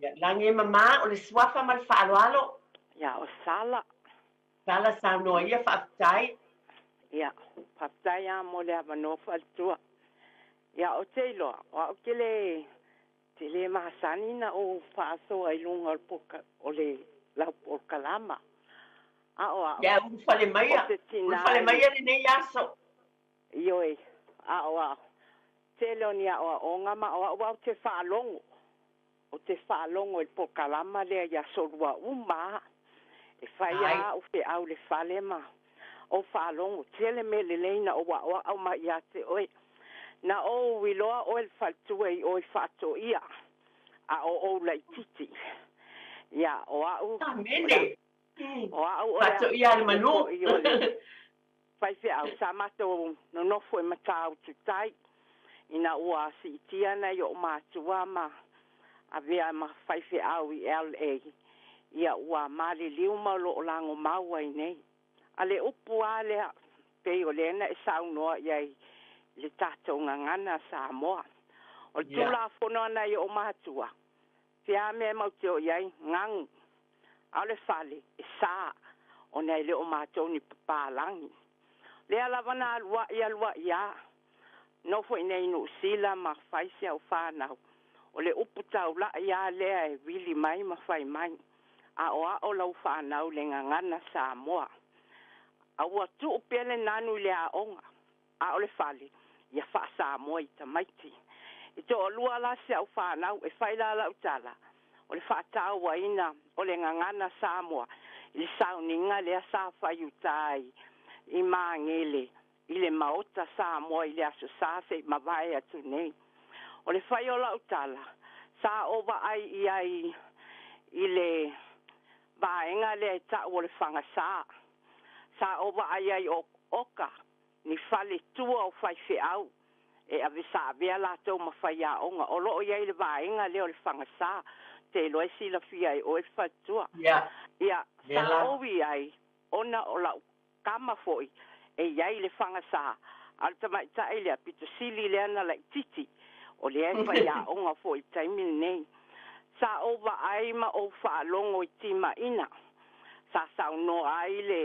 Ia, lagi e mama o le suafa ma le faaaloalo. Ia, o Sala. Sala saunoa ia, faafetai. Ia, faafetai lava mo le avanoa faletua. Ia, ou te iloa, o au ke le te le masani na ou faasoa i luga o le poka, o le lau polokalama. A o au, Ia, ulufale maia. o se tinā Ulufale maia lenei aso. Ioe, a o au, tele o ni aoaoga ma o au au te faalogo. O te faalogo i le polokalama lea i aso lua uma. E fai lava au feau i le fale ma ou faalogo. Tele mea lelei na ou aoao mai ia te oe. Na ou iloa oe le faletua i oe faatoia, a o ou laitiiti. Ia, o au, Amene. o au o le Faatoia le manu. foi o le faifeau sa matou nonofo i Matautu Tai ina ua siitia nai oo matua ma avea ma faifeau i LA. Ia ua maliliu ma o lo o lagomau ai nei. A le upu lava lea, pei o lea na e saunoa i ai i le tatou gagana Samoa. O le Tulafono a nai oo matua, fea mea e matou te o i ai, gagu. A o le fale, e sa, ona e le o matou ni papalagi. Lea lava na aluai aluai lava, nofo i inei i Niu Sila ma fai si au fanau. O le upu taulai lava lea e vili mai ma fai mai, aoao lau fanau i le gagana Samoa. A ua tuu pea le nanu i le aoga, a o le fale, ia faa-Samoa i tamaiti. E toalua la si au fanau, e fai la lau tala, o le faatauaina o le gagana Samoa i le sauniga lea sa fai uta i Magele i le Maota Samoa i le Aso Sa se i mavae atu nei. O le fai o lau tala, sa ou vaai i ai i le vaega lea e tau o le Fagasā. Sa ou vaai ai o oka ni faletua o faifeau e ave sa avea latou ma faiaoga. O lo o i ai le vaega lea o le Fagasā. Te iloa e silafia e oe le faletua. Ia, sa ou i ai ona o lau kama foi e i ai le Fagasā, a o le tamaitai lea pito sili lea na laitiiti, o lea e faiaoga foi i le taimi lenei. Sa ou vaai ma ou faalogo i timaina. Sa saunoa ai le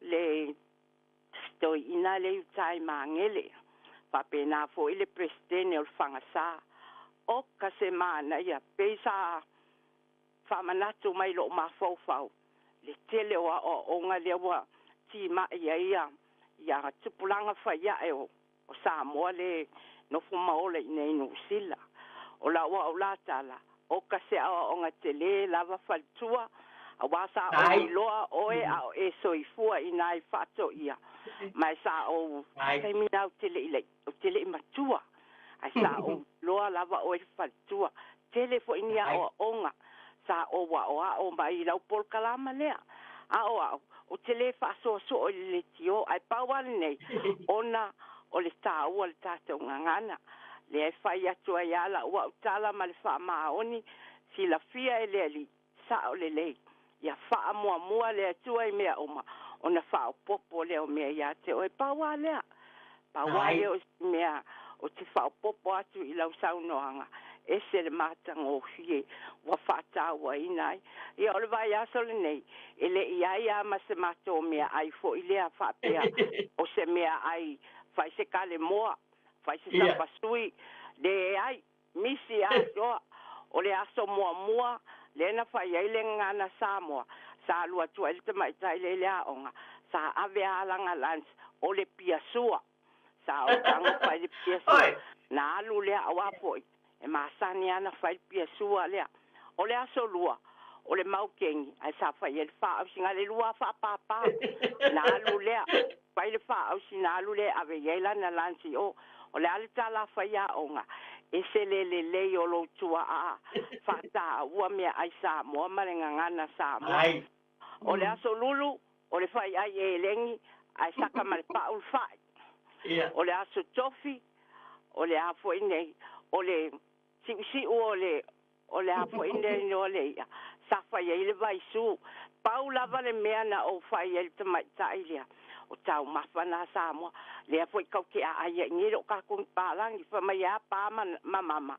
le toeaina lea i uta i Magele, faapena foi le Peresetene o le Fagasā. Oka se manaia, pei sa faamanatu mai i lou mafaufau le tele o aoaoga lea ua timai ai ia tupulaga fai ae o Samoa le nofo ma ola i inei i Niu Sila. O lau au la tala, oka se aoaoga tele lava faletua, aua sa ou iloa oe a o e soifua i ina i Faatoia, ma e sa ou taimi na ou te le i matua, ae sa ou iloa lava oe le faletua. Tele foi ni aoaoga sa ou aoao mai i lau polokalama lea. A o au, ou te le faasoasoa i le leitio, ae pau lava lenei, ona o le taua o le tatou gagana. Lea e fai atu ai lava lau au tala ma le faamaoni, silafia e le Alii, sao lelei. Ia faamuamua le Atua i mea uma, ona faaopoopo lea o mea ia te oe. Pau lava lea. Pau lava lea o si mea ou te faaopoopo atu i lau saunoaga, ese le matagofie ua faatauaina ai. Ia, o le vaiaso lenei, e le i ai lava ma se matou meaai foi lea faapea o se meaai fai se kalemoa, fai se sapasui, leai. Misi atoa o le aso muamua lea na fai ai le gagana Samoa sa alu atu ai le tamaitai lea i le aoga sa ave a lana lunch o le piasua sa ou tago fai le piasua na alu lea auā fo'i e masani a na fai le piasua lea. O le aso lua o le maukeni ae sa fai ai le faaausi na o le lua faapāpā na alu lea fai le faaausi na alu lea e ave i ai lana lunch i o. O le a le tala a fai aoga e se le lelei o lou tuaa faataua meaai Samoa ma le gagana Samoa. O le aso lulu o le faiai elegi ae saka ma le pa'u le fa'i. O le aso tofi o le a fo'i nei o le si'usi'u o le o le a fo'i nei o le i'a sa fai ai le vaisu. Pau lava le mea na ou fai ai le tamaitai lea o taumafa na Samoa lea foi tatou te aai ai nei le o tatou ni palagi fai mai e a pa ma mama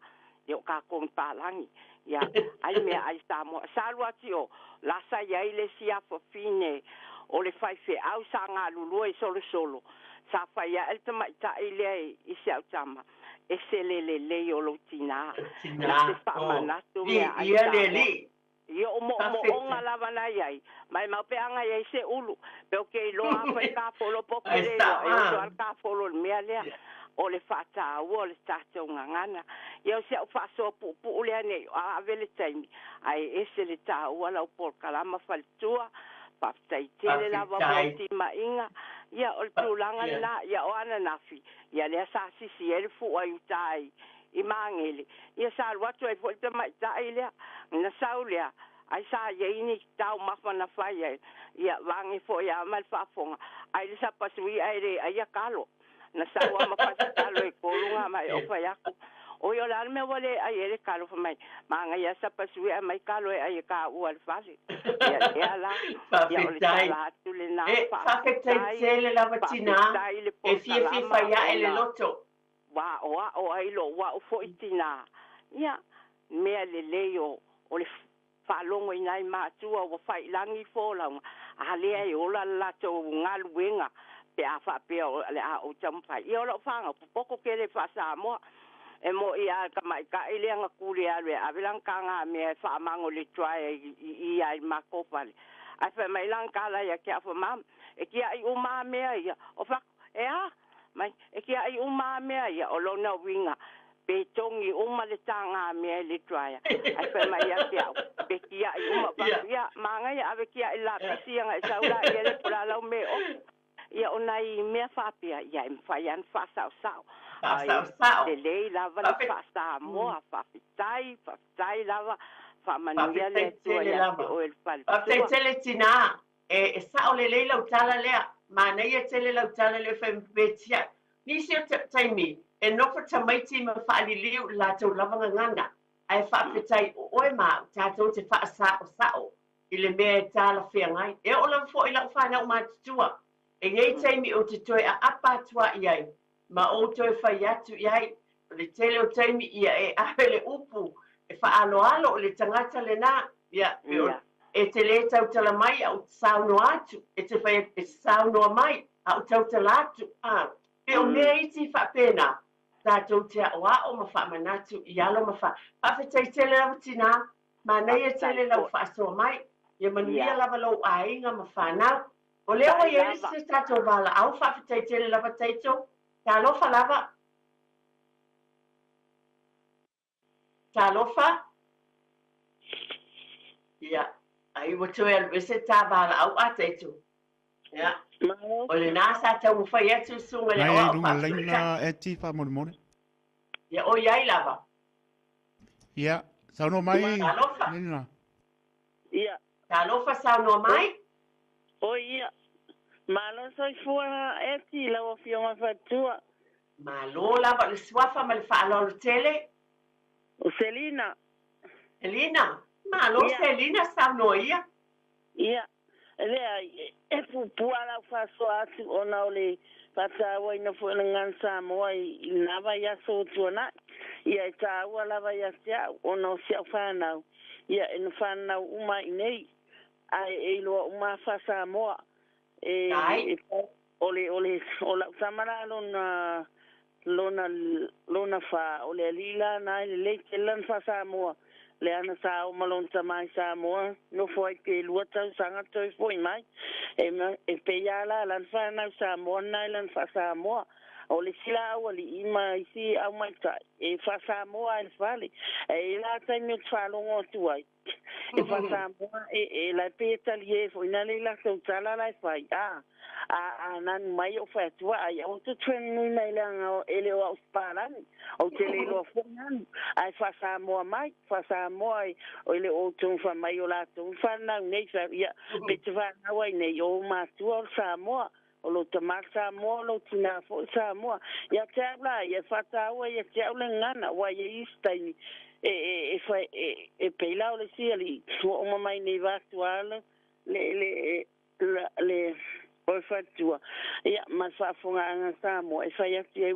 le o tatou ni palagi ia ai meaai Samoa. Sa alu atu i o la sa i ai le isi afafine o le faifeau sa galulue i Solosolo sa fai ae le tamaitai lea i si au tama e se le lelei o lou tinā na te faamanatu meaai Samoa. Ia o moomooga lava na iai ma e mau pe aga iai se ulu pe o ke iloa a fai kafolo po o ke le iloa e oso a le kafolo i le mea lea o le faataua o le tatou gagana. Ia o si au faasoa puupuu lea nei a ave le taimi ae ese le taua lau polokalama faletua. Faafetai tele lava mo timaiga. Ia o le tulaga lena. Ia o ananafi ia lea sa sisi ai le fua i uta i Magele. Ia sa alu atu ai foi le tamaitai lea na sau lea ai sa i ai ni taumafa na fai ai. Ia vage foi a ma le faafofoga ai le sapasui ae le aia kalo. Na sau a ma fasi kalo e kolu nga mai o fai aku. Oi o le a le mea ua le ai ai le kalo fai mai magaia sapasui ae mai kalo e ai e ka ua le fale. Ia lea la ia o le tala atu lena faafetai. Tele lava tinā Faafetai le e fiafia polokalama fai ae le ona loto. Ua aoao ai lou a'u fo'i tinā ia mea lelei o o le faalogo i nai matua ua fa'ilagi folauga a lea e ola le latou galuega pe a faapea o le a ou taumafai. Ia o la'u fagau popoto tele faa-Samoa e mo'i a le tamaita'i lea na tuli e alu e ave lana tagamea e faamago i le dryer i i i le matou fale ae fai mai lana tala ia te a'u fai mai, E tia'i uma a mea ia. O fai atu, E a? Mai, e tia'i uma a mea ia. O lona uiga, pe togi uma le tagamea i le dryer. Ae fai mai ia te a'u, pe tia'i uma. Ou fai atu, Ia, magaia ave tia'i i le lapisi ia ona e sau laia lea po o le a lau meaoki. Ia o nai mea faapea, ia e mafai lava ona faasaosao. Ae Faasaosao. lelei lava le faa-Samoa. Faafetai, faafetai lava. Faamanuia le Faafetai Atua tele ia te lava. oe le Faafetai faletua. tele tinā. E sao lelei lau tala lea. Manaia tele lau tala lea fai mai pe tiai. Nisi o taimi e nofo tamaiti ma faaliliu i latou lava gagana ae faafetai o oe ma au tatou te faasaosao i le mea e talafeagai. E oo lava foi i lau fanau matutua e i ai taimi ou te toe aapa atu ai i ai ma ou toe fai atu i ai. O le tele o taimi ia e ave le upu e faaaloalo i le tagata lena, ia, pe o e te lē tautala mai a ou saunoa atu, e te fai atu e te saunoa mai a ou tautala atu, ā, pe o mea iti faapena, tatou te aoao ma faamanatu i alo ma fa. Faafetai tele lava tinā, manaia Faafetai tele lau foi. faasoa mai, ia manuia lava lou aiga ma fanau. O lea ua Tai i ai le lava. se tatou valaau, faafetai tele lava Taito, talofa lava. Talofa. Ia, ai ua toe alu ese ta valaau a Taito. Ia, Malo. o lena sa taumafai atu le susuga i le Nai ai aoao luga laina faafesootai. Eti faamolemole. Ia, o i ai lava. Ia, saunoa mai Talofa. Lena. Ia. Talofa saunoa mai. Oi ia. Malo soifua Eti lau Afioga Fatua. Malo lava o le suafa ma le faaaloalo tele. O Selina. Selina. Malo Selina saunoa ia. Ia. Leai, e puupuu lava lau faasoa atu ona o le faatauaina foi o le gagana Samoa i lena vaiaso ua tuanai. Ia e taua lava ia te au ona o si au fanau, ia e na fanau uma i inei, ae e iloa uma lava faa-Samoa. E, o le, o le, o lau tama la lona Lona lona fa o le alii la na e lelei tele lana faa-Samoa le ana sa o ma lona tama i Samoa nofo ai pe 2 tausaga toe fo'i mai. E e pei lava la lana fanau Samoa lena i lana faa-Samoa. O le isi la aualii ma isi aumaitai e faa-Samoa lava i le fale. Ae i ai la taimi ou te faalogo atu ai e faa-Samoa e e la e pei e talie foi na le i latou tala la e fai a a a nanu mai ou fai atu ai aua tou te feganui mai leaga e le o au se palagi ou te le iloa foi nanu ae faa-Samoa mai faa-Samoa e o le o outou fai mai o latou fanau nei fai ia pe te fanau ai nei o ou matua o le Samoa o lou tama le Samoa o lou tinā foi le Samoa. Ia te au la ia, e faataua ia te au le gagana, aua e i ai isi taimi e, e, e, fai, e, e pei la o le isi alii ua uma mai nei vatua le, le, le, le, le o le faletua, ia, ma le faafofogaaga a Samoa, e fai atu i ai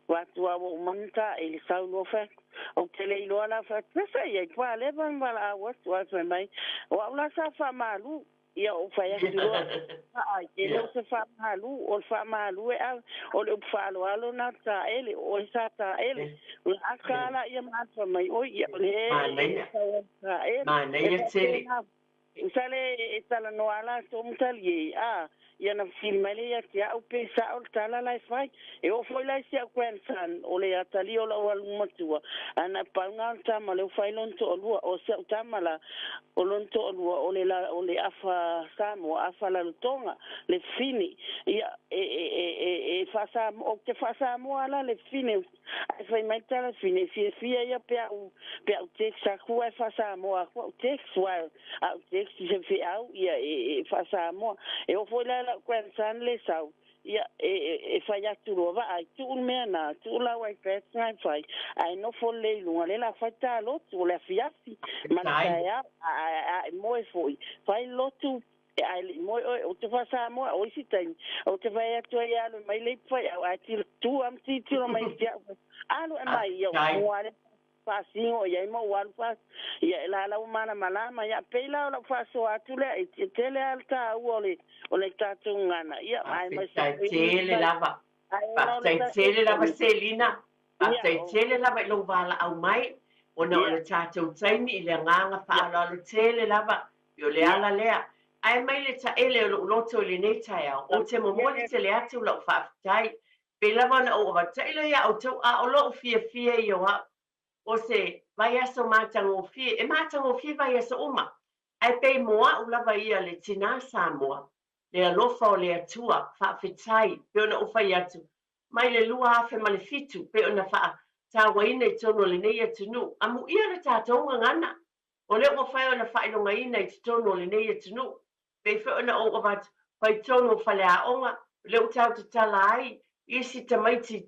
vatua ua uma ona taele, sau loa fai atu, ou te le iloa la, fai atu, pesa i ai, ua leva ona valaau atu, ae fai mai, o au la sa faamalu. Ia ou fai atu loa, Vaai, e le o se faamalu, o le faamalu e ave, o le upu faaaloalo na o le taele, o oe sa taele. Ona aka la ia ma alu fai mai, Oi, ia o le e sau ai le taele. E Manaia tele. faapena, tusa le e talanoa latou ma talie, a, ia na fesili mai lea ia te au pe sao le tala la e fai. E oo foi la i si au grandson, o le atalii o lau alu matua, a na pau na o le tama lea ua fai lona toalua. O si au tama la, o lona toalua, o le la, o le afa Samoa, afa Lalotoga, le fafine. Ia, e, e, e, e, e faa-Samoa, ou te faa-Samoa la le fafine, ae fai mai le tala fafine, e fiafia ia pe a ou, pe a ou text atu ae faa-Samoa atu au text, aua a ou text i se feau, ia, e, e faa-Samoa. E oo foi la i lau grandson le sau, Ia, e, e, e fai atu loa, vaai, tuu le mea na, tuu lau iPad na e fai, ae nofo lelei i luga, lea la fai ta lotu, o le afiafi, ma le Faafetai. taeao, a, a, a e moe foi, fai le lotu, ae le i moe oe, ou te faa-Samoa, o isi taimi, ou te fai atu ai e alu mai le ipu faiau, ae tilo, tu lava ma tilotilo mai ia te au, alu e mai, ia, Faafetai. mua lea faasino i ai ma ou alu faa ia e la la ua malamalama ia pei la o lau faasoa atu lea e tele lava le taua o le o le tatou gagana ia ae mai Faafetai tele lava. ae ona o le Faafetai tele lava Selina. Ia Faafetai o tele lava i lou valaau mai ona o ia le tatou taimi i le agaga faaaloalo tele lava e o le ia ala lea. Ae mai le taele o lou loto i lenei taeao, ou te ia momoli tele atu lau faafetai. Pei lava ona ou avatu, tailo ia outou a o lou fiafia ia o au. O se vaiaso matagofie, e matagofie vaiaso uma, ae pei mo au lava ia le tinā Samoa, le alofa o le Atua, faafetai, pei ona ou fai atu, mai le 2007, pei ona faatauaina i totonu o lenei atunuu, amuia le tatou gagana, o lea ua mafai ona faailogaina i totonu o lenei atunuu, pei foi ona ou avatu, fai totonu o faleaoga, o lea ua tatou tatala ai isi tamaiti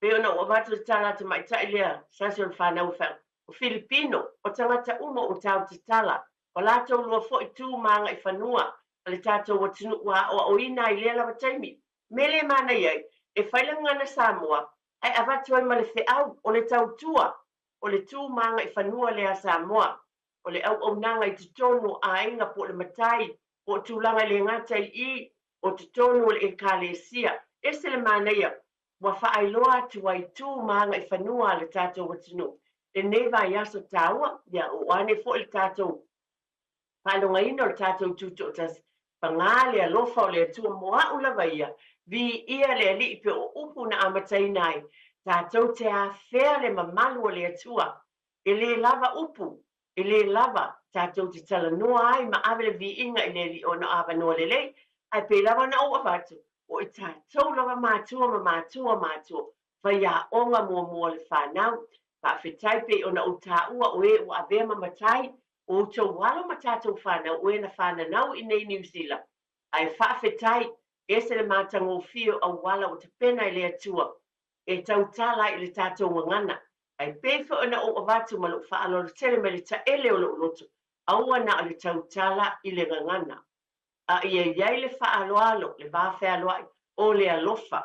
pei ona ou avatu le tala a tamaitai lea, se tasi o le fanau e fai, o Filipino, o tagata uma ua tatou tatala, o latou lua foi tu ma agaifanua a le tatou atunuu ua aoaoina ai i lea lava taimi. Mea le manaia ai, e fai le gagana Samoa, ae avatu ai ma le feau, o le tautua, o le tu ma agaifanua lea a Samoa, o le auaunaga i totonu o aiga po o le matai, po o tulaga e le gata i i, o totonu o le Ekalesia. Ese le manaia, ua faailoa atu ai tu ma agaifanua a le tatou atunuu lenei vaiaso taua, ia oo ane foi le tatou faailogaina o le tatou tutoatasi, paga le alofa o le Atua mo au lava ia, viia le Alii pe o upu na amataina ai, tatou te afea le mamalu o le Atua, e le lava upu, e le lava tatou te talanoa ai ma ave le viiga i le Alii ona o avanoa lelei, ae pei lava ona ou avatu, o i tatou lava matua ma matua matua, faiaoga muamua o le fanau, faafetai pei ona ou taua o e ua avea ma matai, o outou alo ma tatou fanau o e na fananau i nei Niu Sila, ae faafetai, ese le matagofie o auala ua tapena e le Atua e tautala ai i le tatou gagana, ae pei foi ona ou avatu ma lou faaaloalo tele mai le taele o lou loto, aua na o le tautala i le gagana, a ia i ai le faaaloalo, le va fealoai, o le alofa,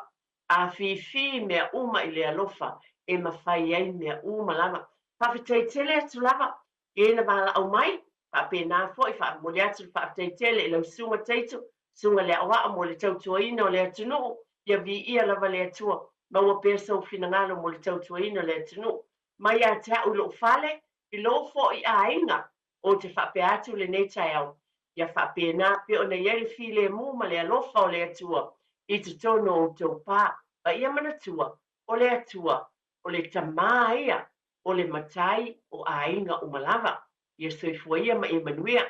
afifi mea uma i le alofa, e mafai ai mea uma lava. Faafetai tele atu lava i e na valaau mai, faapena foi faamomoli atu le faafetai tele i lau susuga Taito, susuga le aoao mo le tautuaina o le atunuu, ia viia lava le Atua. Maua pea sou finagalo mo le tautuaina o le atunuu. Mai ia te au i lou fale, i lou foi aiga, ou te faapea atu lenei taeao, ia faapena pea ona i ai le filemu ma le alofa o le Atua i totonu o outou pa. A ia manatua, o le Atua, o le Tama ia, o le Matai o aiga uma lava. Ia soifua ia ma ia manuia.